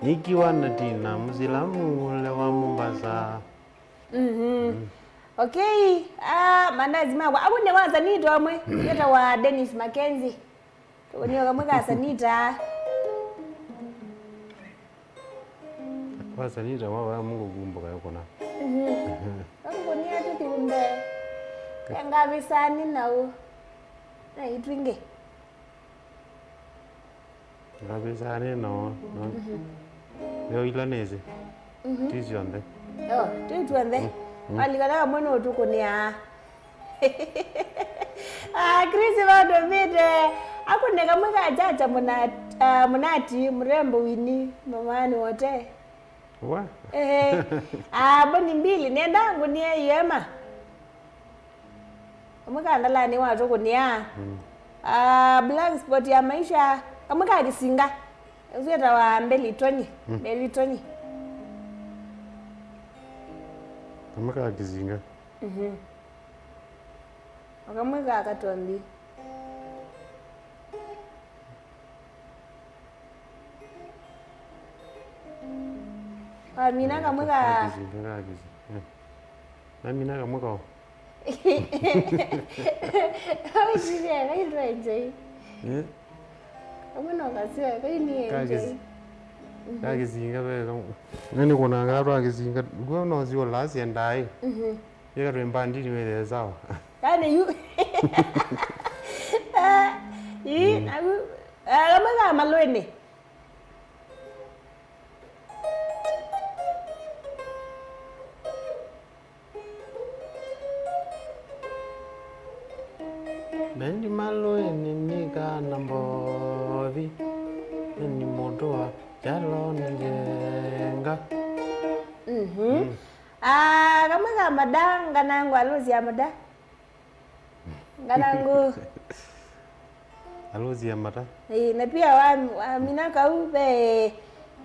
nikiwa na Tina, Mwislamu ule wa Mombasa. Mhm. Mm. Okay, ah, mandazi makwa. Aku nĩ wa Sanita ũmwe, wĩtawa Dennis Mackenzie. Tũkũnĩo kamwe ka Sanita. Kwa Sanita, wa, wa Mungu kumbuka yokona. Mhm. Tũkũnĩa tũthumbe. Ngavĩsani nau. Na itwingĩ. Ngavĩsani nao. Mhm. Yo ila nĩsĩ. Mhm. Ti syonthe. Yo, ti tw'onthe. Mm, mm. Alikana kamwe nũtũkũnĩaa. Ah, Chris vandũ vĩte akũne kamwe ka Chacha Mũnat-, ah, Mũnati, mrembo Winnie, mamani wote. Wa? Eh, ah, mboni mbili, nenda ngũnie iema. Kamwe ka ndalani watũkũnĩa. Mm. Ah, black spot ya maisha, kamwe ka kĩsinga. Ũsu wĩtawa mbeli Tony, mm, mbeli Tony. Kamwe ka kĩsinga. Mhm. O kamwe ka katombi. Wamina kamwe ka. Ka kĩsinga, ka kĩsinga. Eh. Namina kamwe kao. Kaũsirie, kaitwenjei. Eh? Kamwe no kasio, kaini enjei. Ka kĩsi-, ka kĩsinga ve kamwe. Nani kuna ngatwa kĩsinga. Guo no sio lasi endai. Mhm. Yeka twe mbandi ni wele sawa. Yaani yu. Ah, ii, mm, agu, ah, kamwe ka malweni. Mendi malũĩnĩ nĩ kana mbothi, mendi mũtũa kyalonĩ njenga. Mhm. Mm. Ah, kamwe ka mada, nganangũ alũsi ya mada. Nganangũ. Alũsi ya mata. Ĩĩ, na pia wa, wamina kau ve,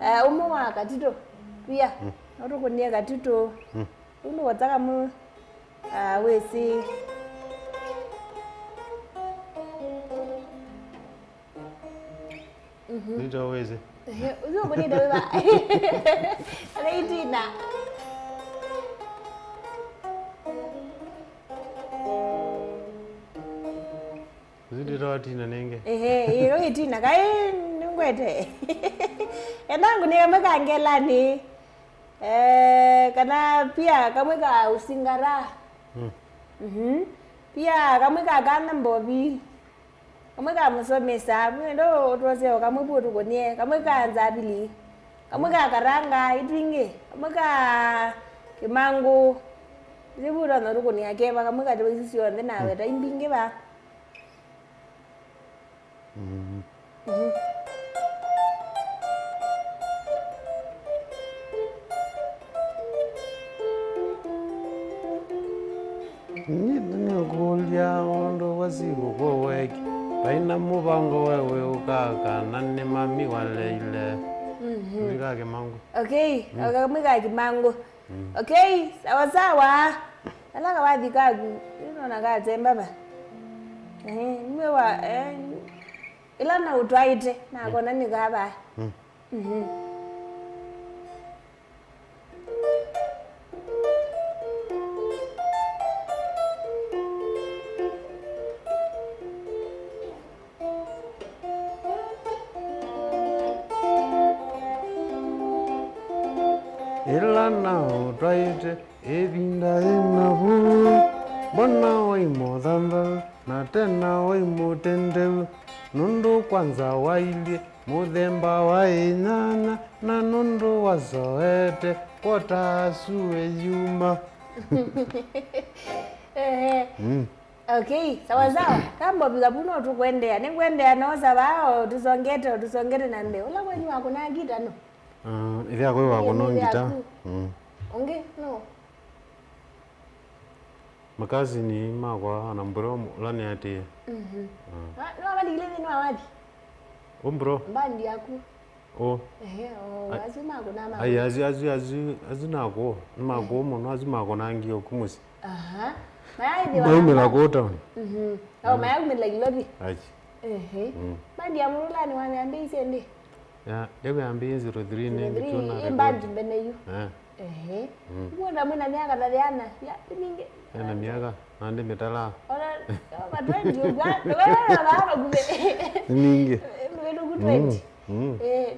eh, ũmwe wa katitũ. Pia. Mm. No tũkũnie katitũ. Mm. Ũndũ wataka mu, ah, wĩsĩ. Mhm. Nĩtaweze. Ehe, ũsu ũkũnĩte wĩva? Ana itina. Ũsu ndĩtawa Tina nenge. Ehe, ĩyo itina. Kaĩ nĩ Kwete. Enda ngũnĩe kamwe ka Ngelani. Eh, kana pia kamwe ka Usingara. Mm. Mhm. Pia kamwe ka Kana Mbovi. Kamwe ka Mũsomesa, mwendo ũtwose o kamwe pu ũtũkũnĩe. Kamwe ka Nzavili. Kamwe ka Karanga, itwingĩ. Kamwe ka Kĩmangũ. Isu pu ũtonya ũtũkũnĩa keva, kamwe katĩ wa isu syonthe na weta imbingĩ va. Mm. Mhm. Nĩnĩkũlya ũndũ wasikũkũ weki, vai na mũvango we wĩũkaa kana nĩ mami waleile? Mhm. Kamwe ka Kĩmangũ. Okay, mm, kamwe ka Kĩmangũ. Mm. Okay, sawa sawa. Ala kawathi kaku, nĩnona katemba va. Eh, nĩwe wa, eh, ĩla na ũtwaĩte, nakona nĩ kava. Mm. Mhm. Ĩla naũtwaĩte ĩvinda yĩna vu, mbona waĩ mũthanthaũ na tena waĩ mũtendeu, nũndũ kwanza wailyĩ mũthemba wa ĩnyanya, na nũndũ wasoete kwota asu ĩyuma. Ehe. Mm. Okay, sawa sawa. Kambo vika vu no tũkũendeea. Nĩngũendeea noosa vaa, o tũsongete, o tũsongete na mbee. Ũla kwenyu wakũnaa ngita no? Ah, ĩthe yakwa ĩĩ wakũnaa ngita. Yaku. Mm. Ũngĩ no? Makasini makwa ana mbro ũla nĩatĩĩe. Mhm. Ah. Ah, nĩwavalikile nthĩnĩ wa wathi? Ũ mbro? Mbandi yaku. Ũ. Ehe, o, ai, asu makũnaa ma-, ai, asu, asu, asu, asu nakũũ. Nĩ makũũ mũno, asu makũnangie ũku mũsyĩ. Aha. Mayaĩthĩwa maumĩla na kũũ town. Mhm. O, mm, mayaumĩla Nairobi. Ai. Ehe. Mm. Mbandi ya Mũrũlani wamĩambĩĩisye ndĩ? Ya, ndekwĩambĩĩe zero three nĩ zero three, ngĩtũna ĩ record. Mbandi mbene yu. Eh. Ehe. Mm. Kuona mwĩna myaka ta thĩana, ya, ningĩ. Ena myaka, na ndĩ mĩtala. Ona, over twenty ũkw'a, ndũkona vaa vakuvĩ. Ningĩ. Mĩvĩtũku twenty. Mm, mm. Eh,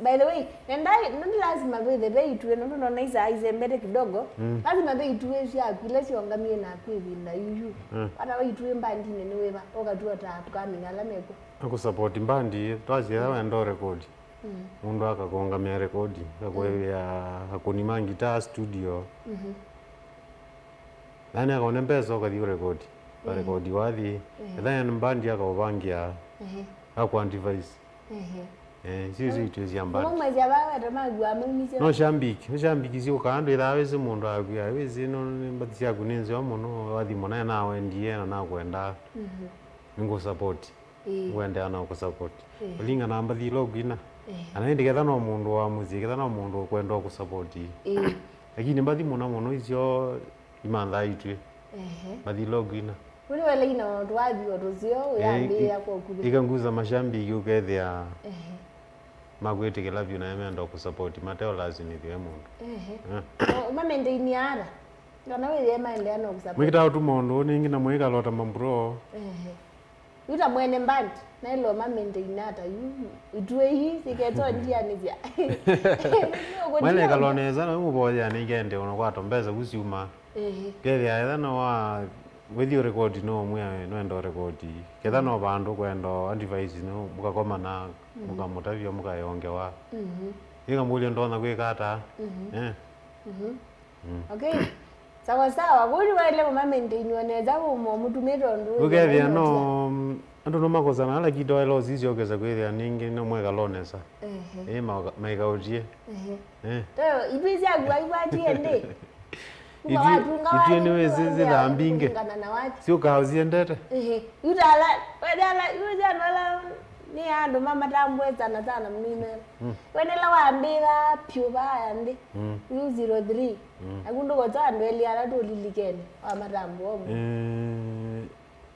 by the way, nenda, nenda lazima kwĩthe ve ituĩ, nũndũ nona isaa isembete kidogo. Mm. Lazima ve ituĩ syaku ila syongamie naku ĩvinda yuyu. Mm. Ata wa ituĩ mbandinĩ nĩ wĩva, ũkatua ta upcoming ala mekw'o. Akũsupport mbandi, twasya wenda record. Mm. Mũndũ akakũngamĩa rekodi, akakũĩvĩa akũni ma ngitaa studio. Mhm. Yaani akaone mbesa ũkathi ũrekodi. Ehe. Warekodi wathi. Ehe. Ethĩa nĩ mbandi akaũvangĩa, ehe, akũ advise. Ehe. Eh, icio, icio ituĩ sya mbandi. Ũmwe mwezi ava weta magu amaumisye. No shambiki, no shambiki syũkaa andũ ĩthaa wĩsĩ mũndũ akwĩa, wĩsĩ no nĩ mbathi syaku nĩ nzeo mũno, wathi mũna nawendie na nakwendaa. Mhm. Nĩngũ support. Ĩĩ. Ngwendeea na kũsupport. Ĩĩ. Kũlingana na mbathi ila ũkwina. Ĩĩ. Kana ĩndĩ ketha no mũndũ wa mũsyĩ, ketha no mũndũ ũkwenda kũsupport. Ĩĩ. Lakini mbathi mũno mũno icio imanthaa itwĩ. Ehe. Mbathi ila ũkwina. Kũlĩ wele ina twathi o tũseo, ĩĩ, ũyambĩĩa kwa ũkuvĩ. Ikanguza mashambiki ũkethĩa, ehe, makwĩtĩkĩla vyũ na menda kũsupport, mateo lazimithie mũndũ. Ehe. Eh. O, ũmamaintainia ata? Kana wĩthĩe maendeea no kũsupport. Mwĩkĩtaa ũtuma ũndũ ũũ nĩngĩ na mwĩkalota mambro. Ehe. Yu ta mwene mbandi, naĩle ũmamaintaina ata yu ituĩ ii siketondianĩsya. Mwene ĩkalo nesa, na ũmũvoyea nĩkende ũnakwata mbesa vu syuma. Ehe. Kethĩa etha no wa wĩthi ũrekodi no ũmwĩa nũenda ũrekodi. Ketha no vandũ kwenda advice no mũkakomana, mhm, mũkamũtavya mũkayongewa. Mhm. Ĩkamũlya ndonya kwĩka ata? Mhm. Eh. Mhm. Mm. Okay. Sawa sawa. Kũu nĩwaĩle kũmamaintainwa nesa kũmũtũmĩte ũndũ ũkethĩa no, mm, andũ no makosana, ala kito waĩle ũsisyokesa kwĩthĩa ningĩ no mwekalo nesa. Ehe. Ĩ, ma-, maikaũtie. Ehe. Eh. Teo, itwĩ syaku aivwatie ndĩ? Kuma itwĩ, watunga itwĩ wathi nĩwĩsĩ nĩwĩsĩ zĩthambinge. Kũlingana na wathi. Syũkaa ũsiendete. Ehe. Yutala, wedala, yutala, nĩ andũ mamatambwe sana sana mũno imela. Mm. Wenela wambĩĩa pyũ vaya nthĩ. Mm. Yu zero three. Mm. Naku ndũkota andũ elĩ ala tũlilikene wa matambo omo. Eh,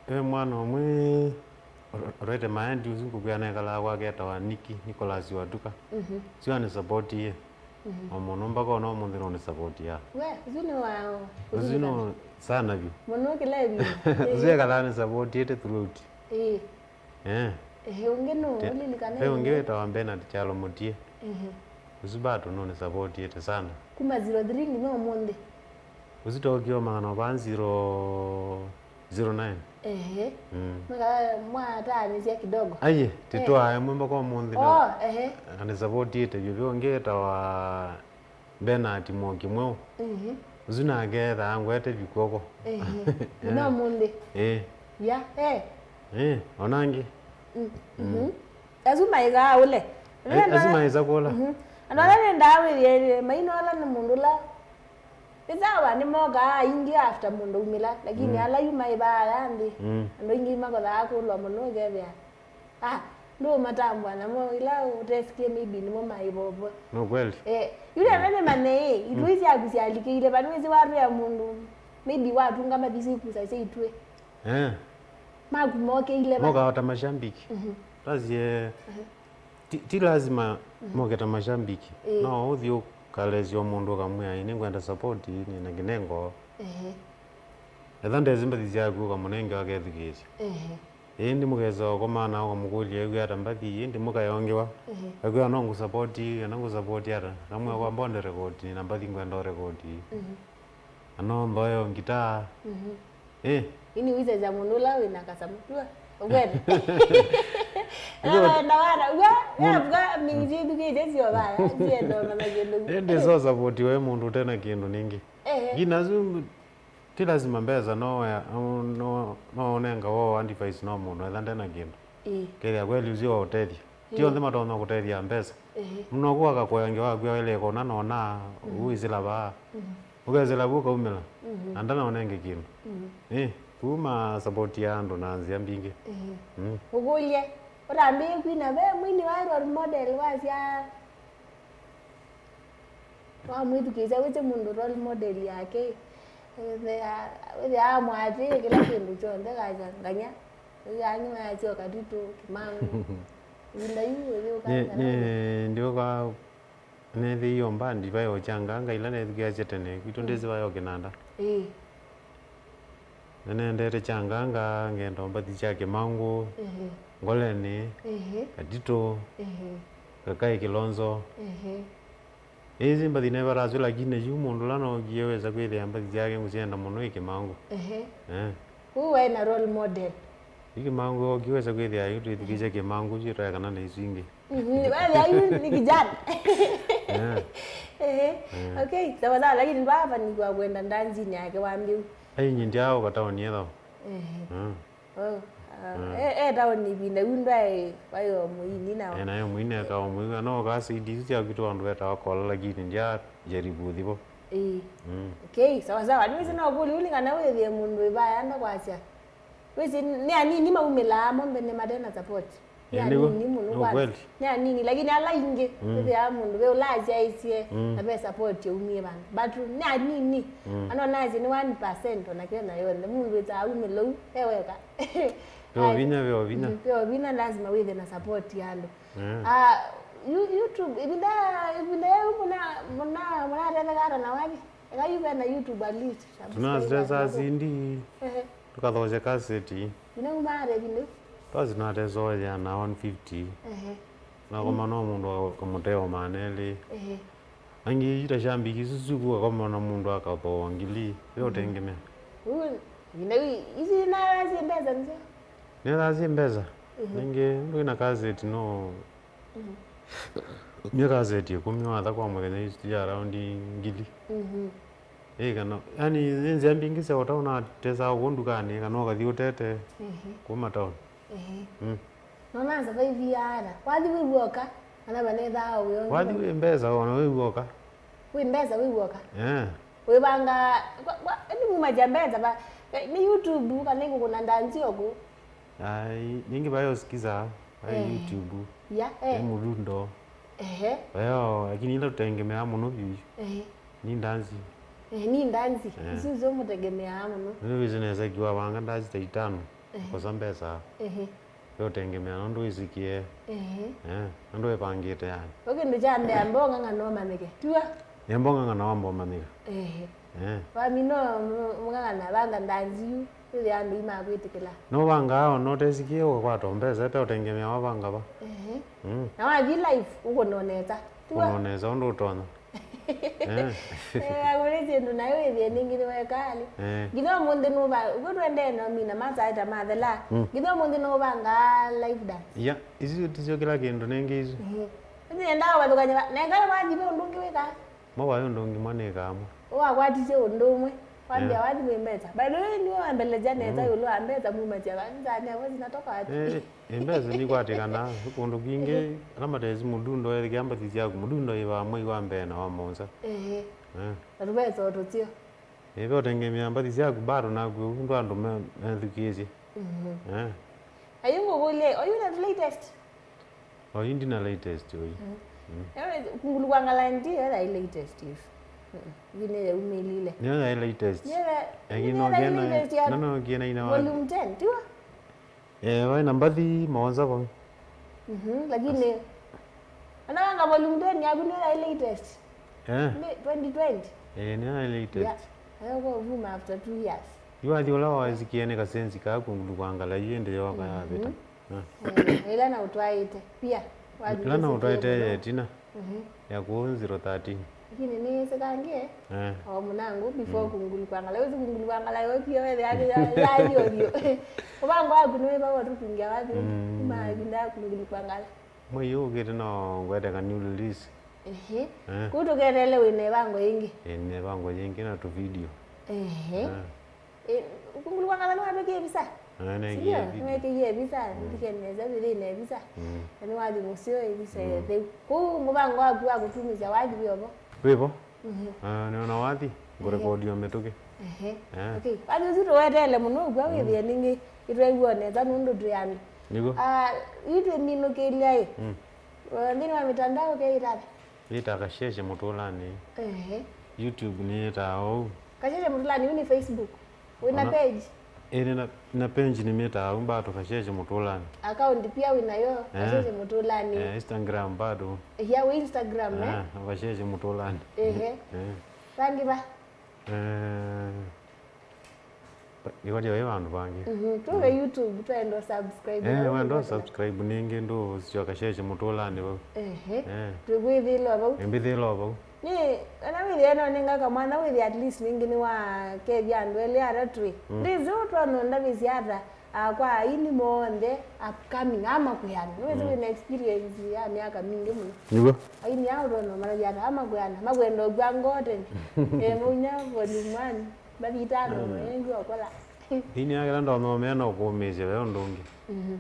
ve mwana ũmwe ũrete maendi ũsu ngũkwĩa nekalaa kwake etawa Niki, Nicholas Watuka. Mhm. Sio anĩ support ye. Mhm. O mũno mpaka ona ũmũnthĩ no nĩ support ya. We, ũsu nĩ wao. Ũsu no sana vyũ. Mũno kĩla ĩvinda. Ũsu ekalaa nĩ support yete throughout. Ĩĩ. Eh. Ehe, ũngĩ nũ? Te-, ũlilikana ve ũngĩ ĩngĩ? Wĩtawa Bernard Kyalo Mũtie. Ehe. Ũsu bado nũnĩsavotiĩte sana. Kuma zero three nginya ũmũnthĩ. Ũsu tokie omangana zero, zero nine. Ehe. Mm. Mwaka mwataanĩsya kidogo. Aiye, eh, titwaa ĩmwe mpaka ũmũnthĩ. Oh, ehe. Anĩsavotiĩte vyũ. Ve ũngĩ wĩtawa Bernard Mwoki Mweũ. Mhm. Ũsu nake ethaa angwete vyũ kw'oko. Ehe. Nginya ũmũnthĩ. Ĩĩ. Ya, eh. Ĩĩ, ona angĩ. Mm, mhm. Asu maĩsaa ũle. Ai, asu maĩsa kũla. Mhm. Andũ ala nendaa wĩthĩe maina ũla nĩ mũndũ ũla. Nĩ sawa, nĩmokaa aingĩ after mũndũ umĩla, lakini, mm, ala yu maĩvaa aya nthĩ, mm, andũ aingĩ makothaa kũlwa mũno ũkethĩa. Ah, ndũũmatambwa namo ila ũtesikie maybe nĩmo maĩvovwa. No kweli. Eh, yule, mm, nene mane, ĩ, itwĩ syaku syalikĩile, vanwĩsĩ watwĩa mũndũ, maybe watunga mathisi ikusa sya itwĩ. Eh. Maku mokeile va? Moka ta mashabiki. Mhm. Tasie, mhm, ti, ti lazima, mhm, moke ta mashabiki. Eh. No ũthi ũkalesya mũndũ ũkamwĩa, "Ĩ, nĩngwenda support, nĩ na kĩnengo." Ehe. Etha ndesĩ mbathi syaku ũkamũnenge akethukĩĩsya. Ehe. Ĩndĩ mũkesa ũkomana ũkamũkũlya ew'a ata mbathi, ĩndĩ mũkayongewa. Ehe. Akwĩa no ngũsapoti, kana ngũsapoti ata. Namwĩa, mhm, kwamba ũnde rekodi, na mbathi ngwenda ũrekodi. Mhm. Na no nthoe o ngitaa. Mhm. Eh. Ini wĩsesya mũndũ ũla wĩ na kasamũ. Tua. Ũkwenda? Ndio. Wenda wana. Ua, ya mga mingi ithukĩte sio baya. Siendo na magendo. Ende so support we mũndũ ũte na kĩndũ ningĩ. Ehe. Ngina zu ti lazima mbesa no ya, no, no, no ũnenga wo advice no mũndũ etha nde na kĩndũ. Ĩĩ. Kethĩa kweli ũsio wa ũtethya. Ti onthe matonya kũtethya mbesa. Ehe. Mũno kwa akakoya ngewa kwĩa wele kona nona, mhm, ũisila vaa. Mhm. Ũkesĩla vu ũkaumĩla. Mhm. Na ndana ũnenge kĩndũ. Mhm. Eh, kuma support ya andũ na nzĩa mbingĩ. Ehe. Mm. Ũkũlye, ũtambĩĩe kwina ve mwini wa role model wasya wamwĩthukĩĩsya wĩsĩ mũndũ role model yake. Wĩthĩa, wĩthĩa amwatĩĩe kĩla kĩndũ kyonthe kasya nganya. Ĩĩ, angĩ mayasyoka tu tũ kĩmangu. Ĩvinda yu ũyũka. Nĩ, nĩ, ndiũka nethĩie mbandi vayo kyanganga ila nethukĩasya tene. Kwitũ, mm, ndĩsĩ vayo kĩnanda. Ĩĩ. Nĩnendete kyanganga, ngenda mbathi sya kĩmangu, ehe, Ngoleni, ehe, Katito, ehe, Kakai Kilonzo. Ehe. Ĩĩ, si mbathi nevarasyo, lakini yu mũndũ ũla nookie wesa kwĩthĩa mbathi syake ngũsyenda mũno ĩ kĩmangu. Ehe. Eh. Kũu waĩ na role model. Ĩ kĩmangu ookie wesa kwĩthĩa yu twĩthukĩĩsya kĩmangu yu twaekana na isu ingĩ. Mhm, wethĩa yu nĩ kijana. Eh. Ehe. Eh. Okay, sawa sawa, lakini ndwavanikiwa kwenda ndanzinĩ yake wambĩu. Ai, nyi ndyaũka taoni ethao. Ehe. Mm. Oh, ah, mm, e, e taoni ĩvinda yu ndwaĩ, waĩ o mũini na. E, nayo mũini eka o mũini, no ũkaa C D isu syaku tu andũ etawa kola, lakini ndya jaribu thivo. Ĩĩ. Mm. Okay, sawa sawa. Nĩwĩsĩ no kũlĩ ũlĩ kana wĩthĩe mũndũ ĩvaya nda kwasya. Wĩsĩ nĩ anini maumĩlaa mo mbene mate na support. Nĩ, eh, nĩw'o, anini mũno nĩ kwanza. Ũkweli. Nĩ anini, lakini ala ingĩ, mm, wĩthĩaa mũndũ ve ũla asyaĩsye, mm, na ve support yaumie vandũ. But nĩ anini, mm, anonasye nĩ one percent ona Kenya yonthe. Mũndũ wĩtaa umĩlou, e weka. Ve ũvinya, ve ũvinya. Mm, ve ũvinya, lazima wĩthe na support ya andũ. Yeah. Ah, you-, YouTube, ĩvinda, ĩvinda yĩu mũna, mũna, mũnatetheka ata na wathi? Eka yu ve na YouTube at least. Subscribers nako. Tunasitesa sindi. Ehe. Tũkathokya kaseti. Ina kuma ata ĩvinda yu? Twasi tunatesoya na one fifty. Ehe. Nakoma no mũndũ akamũteo maana elĩ. Ehe. Angĩ ita sya mbiki isu syũku akoma na mũndũ akathooa ngili. Yo, mhm, ũtengemea. Uu, ĩvinda yu, ici na syĩ mbesa nzeo? Nĩthaa syĩ mbesa. Mhm. Ningĩ ndwĩ na kaseti no, mhm, mya kaseti ĩkũmi watha kwa mũthenya isu ya around ngili. Mhm. Ĩ, kana, yani, nĩ nzĩa mbingĩ sya ũta ũnatesaa ũkũ ndukanĩ, kana ũkathi ũtete, mhm, kuma town. Ehe. Mm. Nona survive ata? Wathi wĩ w'oka, kana vanethaa wĩ ũngĩ? Wathi wĩ mbesa, ona wĩ w'oka. Wĩ mbesa, wĩ w'oka? Eh. Wĩvanga, kwa, kwa, ĩndĩ mumasya mbesa va, nĩ YouTube, kana ĩkũkũna ndanzi oku? Ai, ningĩ vayo sikiza, vayo, eh, YouTube. Ya, eh. Nĩ mũlundo. Ehe. Vayo, lakini ila tũtengemeaa mũno vyũ. Ehe. Ni ndanzi. Eh, ni ndanzi. Eh. Isu nzio mũtegemeaa mũno. Nĩ wĩsĩ nesa kiwa vanga ndanzi ta itano. Ehe. Kosa mbesa. Ehe. Yo ũtengemea nũndũ wĩsikie. Ehe. Eh, nũndũ wĩvangĩte yani. Kwa kĩndũ kya mbee, mbonga ng'ano manyĩke. Tiwa? Nĩ mbonga ng'ano wamba ũmanyĩka. Ehe. Eh. Wamina mũng'ang'ana vanga ndanzi yu. Wĩthĩa andũ imakwĩtĩkĩla. Nũvangaa ona ũtesikie ũkakwata mbesa, ete ũtengemea wavanga va. Ehe. Mm. Na wathi live, ũkũnonesa. Tiwa? Ũnonesa ũndũ ũtonya. Eh. Eh, akũlĩsye ndũ nayo wĩthĩe nĩngĩ nĩwekalĩ. Eh. Nginya ũmũnthĩ nũva, ũkw'o twendee na mina masaĩta mathela. Mm. Nginya ũmũnthĩ nũvangaa live dance. Ya, isu tisyo kĩla kĩndũ nĩngĩ isu. Ehe. Ĩndĩ nĩendaa kũvathũkany'a va-, nengala wathi ve ũndũ ũngĩ wĩkaa. Mwa wayo ndũngĩ mwa nĩkaa mwa. Wakwatisye ũndũ ũmwe, wambĩa, yeah, wathi wĩ mbesa. By the way, nĩwe wambelesya nesa, mm, ĩũlũ wa mbesa mumasya va, nzani avo zinatoka wapi? Eh, eh, mbesa nikwatĩkana kũndũ kwingĩ, ala matesi mũdundo ethĩkĩa mbathi syaku, mũdundo ĩvaa mwei wa mbee na wa mũonza. Ehe. Eh. Na tũvesa o tũseo. Ĩve ũtengemea mbathi syaku bado naku, ũndũ andũ me-, methukĩĩsye. Mhm. Eh. Ayu ngũkũlye, oyu na the latest? Oyu ndina latest oyu. Mm. Mm. Ewe, kungulu kwa ngalandi, ela i latest if. Mm. Yu nĩ yaumĩlile. Nĩyo yaĩ latest. Nĩyo ya-, lakini nĩyo yaĩ latest ya, no, no, kiena ina wa volume ten, tiwa? Eh, waĩ na mbathi maonza vau. Mhm, lakini, ana wanga volume ten yaku nĩyo yaĩ latest. Eh. Nĩ twenty twenty. Eh, nĩyo yaĩ latest. Yeah. Ayo kwa vuma after two years. Yu wathi ũla waisikie nĩ kasenzi kaa kungulu kwa ngala yu ĩndĩ yoka, mhm, yavĩta. Ah. Eh, ĩla na ũtwaĩte pia. Ĩla na ũtwaĩte ya ĩtina, mhm, ya kũũ zero thirteen. Lakini nĩyĩsĩkangie, eh, o mũnangu before, mm, kungulu kwa ngala. Wĩsĩ kungulu kwa ngala yo pia wethe yake ya, ya yo yo. Ũvango waku nĩ wĩva wa tũkungia wathi? Mm. Kuma ĩvinda ya kungulu kwa ngala. Mwei ũkĩte no ngwete ka new release. Ehe. Eh. Kũu tũketeele wĩ na ĩvango yĩngĩ. Ĩ, nĩ ĩvango yĩngĩ na tũ video. Ehe. Eh. Eh, kungulu kwa ngala nĩwatwĩkie visa? Eh, nĩngie. Sindio? Video. Nĩwekĩie visa, mm, ndikene nesa wĩthĩe na visa. Mm. Na nĩwathi mũseo ĩ visa, mm, ĩtheu. Kũu mũvango waku wa kũtumĩsya wathi wĩ ovo? Wĩ vo. Mhm. Ah, nĩona wathi, ngũrekodi o mĩtũkĩ. Ehe. Eh. Okay. Wathi ũsu tũweteele mũno ũkw'a, mm, wĩthĩe nĩngĩ ĩtwew'a nesa nũndũ twĩ andũ. Nĩguo. Ah, yu twĩminũkĩlya ĩ. Mm. Eh, nthĩnĩ wa mitandao keĩtata? Yĩta Kasheshe Mũtũlanĩ. Ehe. YouTube nĩyĩtaa ũu. Kasheshe Mũtũlanĩ, yu nĩ Facebook? Wĩna page? Ĩĩ, nĩna, na page nĩmĩtaa ũu, mbato Kasheshe Mũtũlanĩ. Account pia wĩnayo, eh, Kasheshe Mũtũlanĩ. Eh, Instagram bado. Ya, wĩ Instagram, eh? Eh, Kasheshe Mũtũlanĩ. Ehe. Eh. Vangĩ va? Eh, ĩkotya wĩ vandũ vangĩ. Mhm, twĩ YouTube, twenda subscribe. Eh, wenda subscribe nĩngĩ ndũsyoka Kasheshe Mũtũlanĩ vau. Ehe. Eh. Twĩkwĩthĩlwa vau. Ĩmbĩthĩlwa vau. Nĩ, ona wĩthĩa no nĩnga kamwana wĩthĩa at least nĩngĩ nĩwakethya andũ elĩ atatũ ĩ. Mm. Ndĩsĩ ũtwano ndavĩsya ata, ah, kwa aini monthe upcoming ama kwĩana. Nĩwĩsĩ, mm, wĩna experience ya myaka mingĩ mũno. Nĩguo. Aini ao ũtwano maravya ata ama kwĩana. Makwenda ũkw'a ngoo tene. Eh, maunya volume one. Mbathi itano, mm, ĩngĩ okola. Thĩinĩ ya kĩla ndothomea no kũũmĩĩsya ve ũndũ ũngĩ. Mhm.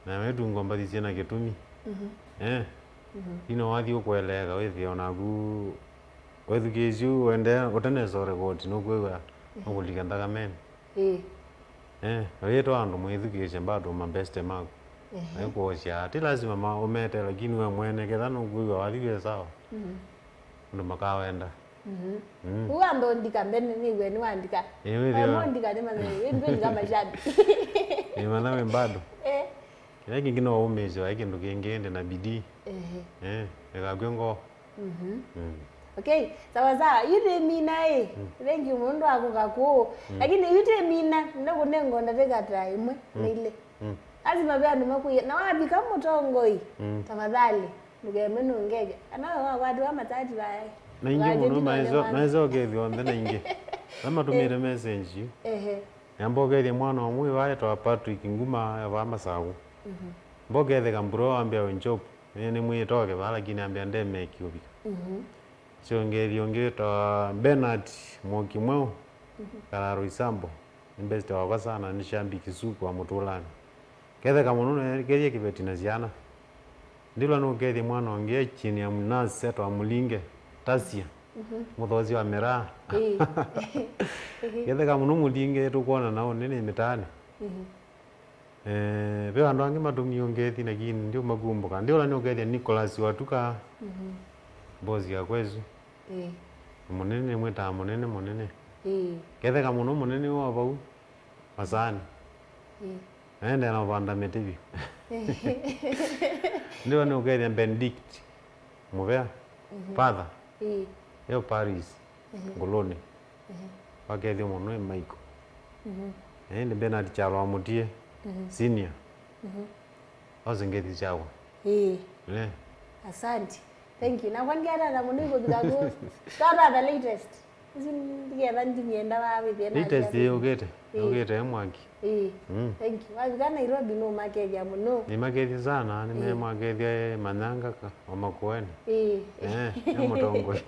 Na wĩtungwa mbathi syĩ na kĩtumi. Mhm. Eh? Mhm. Ino wathi ũkũeleeka wĩthĩa o naku wethukĩĩsya ũendea ũtanesa ũrekoti nũkwĩw'a, mhm, nũkũlika nthakamenĩ. Ĩĩ. Eh, wĩtwa andũ mwĩthukĩĩsye bado mabeste maku. Ehe. Nĩkũosya, ti lazima ma ũmete, lakini we mwene ketha nũkwĩw'a wathi wĩ sawa. Mhm. Andũ makawenda. Mhm. Mm. Ũu wamba ũndika mbene, nĩw'e nĩwandika. Ĩĩ, wĩthĩwa. Aya mondika nĩmanye, ĩndĩ ndika mashabiki. Ĩĩ, mana wĩ bado. Eh. Kĩla kĩngĩ no ũmĩĩsye, vai kĩndũ kĩngĩ ĩndĩ na bidii. Ehe. Eh, ndĩkakw'e ngoo. Mhm. Mm. Okay, sawa sawa. Yu twĩmina ĩ. Mm. Thank you mũno nũndũ wa kũka kũũ. Mm. Lakini yu twĩmina, nĩkũnengo ndatĩka ta ĩmwe, mm, na ilĩ. Mm. Lazima ve andũ makũie. Na wavika mũtongoi, mm, tafadhali. Ndũkeme nũngeke. Kana we wakwatiwa matati vae. Na ingĩ mũno maĩsokethya onthe na ingĩ. Na matũmĩte message yu. Ehe. Namba ũkethya mwana ũmwe waĩtawa Patrick Nguma, e vaa Masaku. Mhm. Mba ũketheka mburo ambĩa we Job. Nĩ, nĩ mwĩtoke vaa, lakini ambĩa ndemeki ũvika. Mhm. Sio ngethya ũngĩ wĩtawa Bernard Mwoki Mweũ. Mhm. Kararo Isambo. Nĩ best wakwa sana, nĩ shabiki suku wa Mũtũlanĩ. Ketheka mũno nĩkethie kĩveti na syana. Ndilwa nũkethie mwana ũngĩ e chini ya mnasi etwa Mũlinge, Tasia. Mhm. Mũthosi wa mĩraa. Ĩĩ. Ketheka mũno Mũlinge tũkwona na ũnene mĩtaanĩ. Mhm. Eh, ve andũ angĩ matũmie ũngethi lakini ndiũmakumbuka. Ndilwa nũkethie Nicholas Watuka. Mhm. Boss ya kwesu. Ĩĩ. Mũnene nĩmwĩtaa mũnene mũnene. Ĩĩ. Ketheka mũno mũnene wa vau. Masaani. Ĩĩ. Naendea na ũvanda mĩtĩ vyũ. Ndĩwa nĩ ũkethya Benedict Mũvea. Mhm. Father. Ĩĩ. Yo Paris. Mhm. Ngũlũnĩ. Mhm. Wakethya mũno ĩ Michael. Mhm. Na ĩndĩ Bernard Kyalo wa Mũtie, senior. Ose ngethi syakwa. Ĩĩ. Eh. Asante. Thank you. Nakwa ndiatata mũno ikũvika ku. Twatata latest. Isu ndiketha ndimyenda vaa wĩthĩe na Latest asyai. Yũkĩte. Ĩĩ. Yũkĩte e mwaki. Ĩĩ. Mm. Thank you. Wavika Nairobi nũmakethya mũno. Nĩmakethya sana, nĩmemakethya Manyanga ka, wa Makueni. Ĩĩ. Eh, nĩ mũtongoi.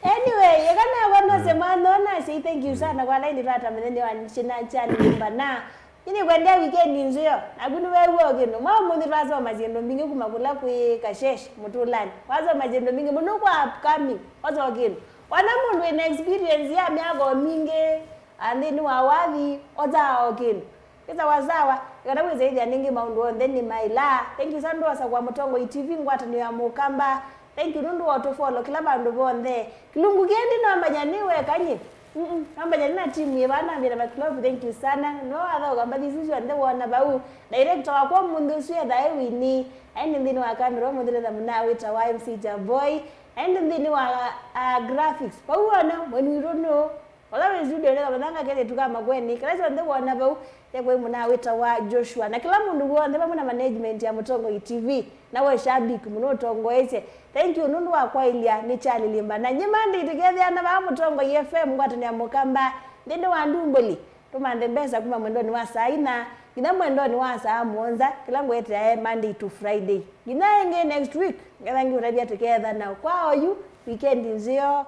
Anyway, yeka nakwa nose mwana ona say thank you sana kwa laini twata mũthenya wa china chani nyumba na Nĩnĩkwendea weekend nzeo, naku nĩweew'a o kĩndũ. Mwa ũmũnthĩ twasoma syĩndũ mbingĩ kuma kũla kwĩ Kashesh Mũtũlani. Wasoma syĩndũ mbingĩ mũno kwa upcoming, osa o kĩndũ. Wana mũndũ wĩna experience ya myaka o mingĩ, a, nthĩnĩ wa wathi, osa o kĩndũ. Kĩ sawa sawa, ĩkana wĩsĩthya nĩngĩ maũndũ onthe nĩ maĩla. Thank you sana, ndosa kwa Mũtongoi T V, ngwatanĩo ya Mũkamba. Thank you nũndũ wa ũtũfollow kĩla vandũ vonthe. Kĩlungu kĩĩ ndi nambanya nĩ weka nyie. Mm-mm. Nambanya nĩ na timu yĩ vaa, nambĩa na Maclove, thank you sana. No athaũka mbathi isu syonthe wona vau. Director wakwa ũmũnthĩ ũsu ethae wini. Aĩ nĩ nthĩnĩ wa kamera ũmũnthĩ nĩ thamuna wĩtawa M C Jaboi. Aĩ nĩ nthĩnĩ wa, ah, graphics. Vau wona, mweni witũ nũ. Ola wĩ studio nĩ kamũthanga kelĩtu ka Makueni. Kĩla kyonthe wona vau, ye kwĩ mũna wĩtawa Joshua. Na kĩla mũndũ w'onthe vamwe na management ya Mũtongoi T V. Na we shabiki mũno ũtongoesye. Thank you nũndũ wa kwaĩlya nĩ Charlie Limba. Na nyie Monday tũkethĩana vaa Mũtongoi F M ngwatanĩo ya Mũkamba nthĩnĩ wa Ndumbuli. Tũmanthe mbesa kuma mwendonĩ wa saa ina nginya mwendonĩ wa saa mũonza, kĩla ngweteae Monday to Friday. Nginya ĩngĩ next week, ngetha ngĩũtavya tũkethana. Kwa oyu, weekend nzeo.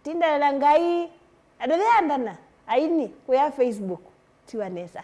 Tindanĩla Ngai, na tũtheandana, aini, kũya Facebook, tiwa nesa.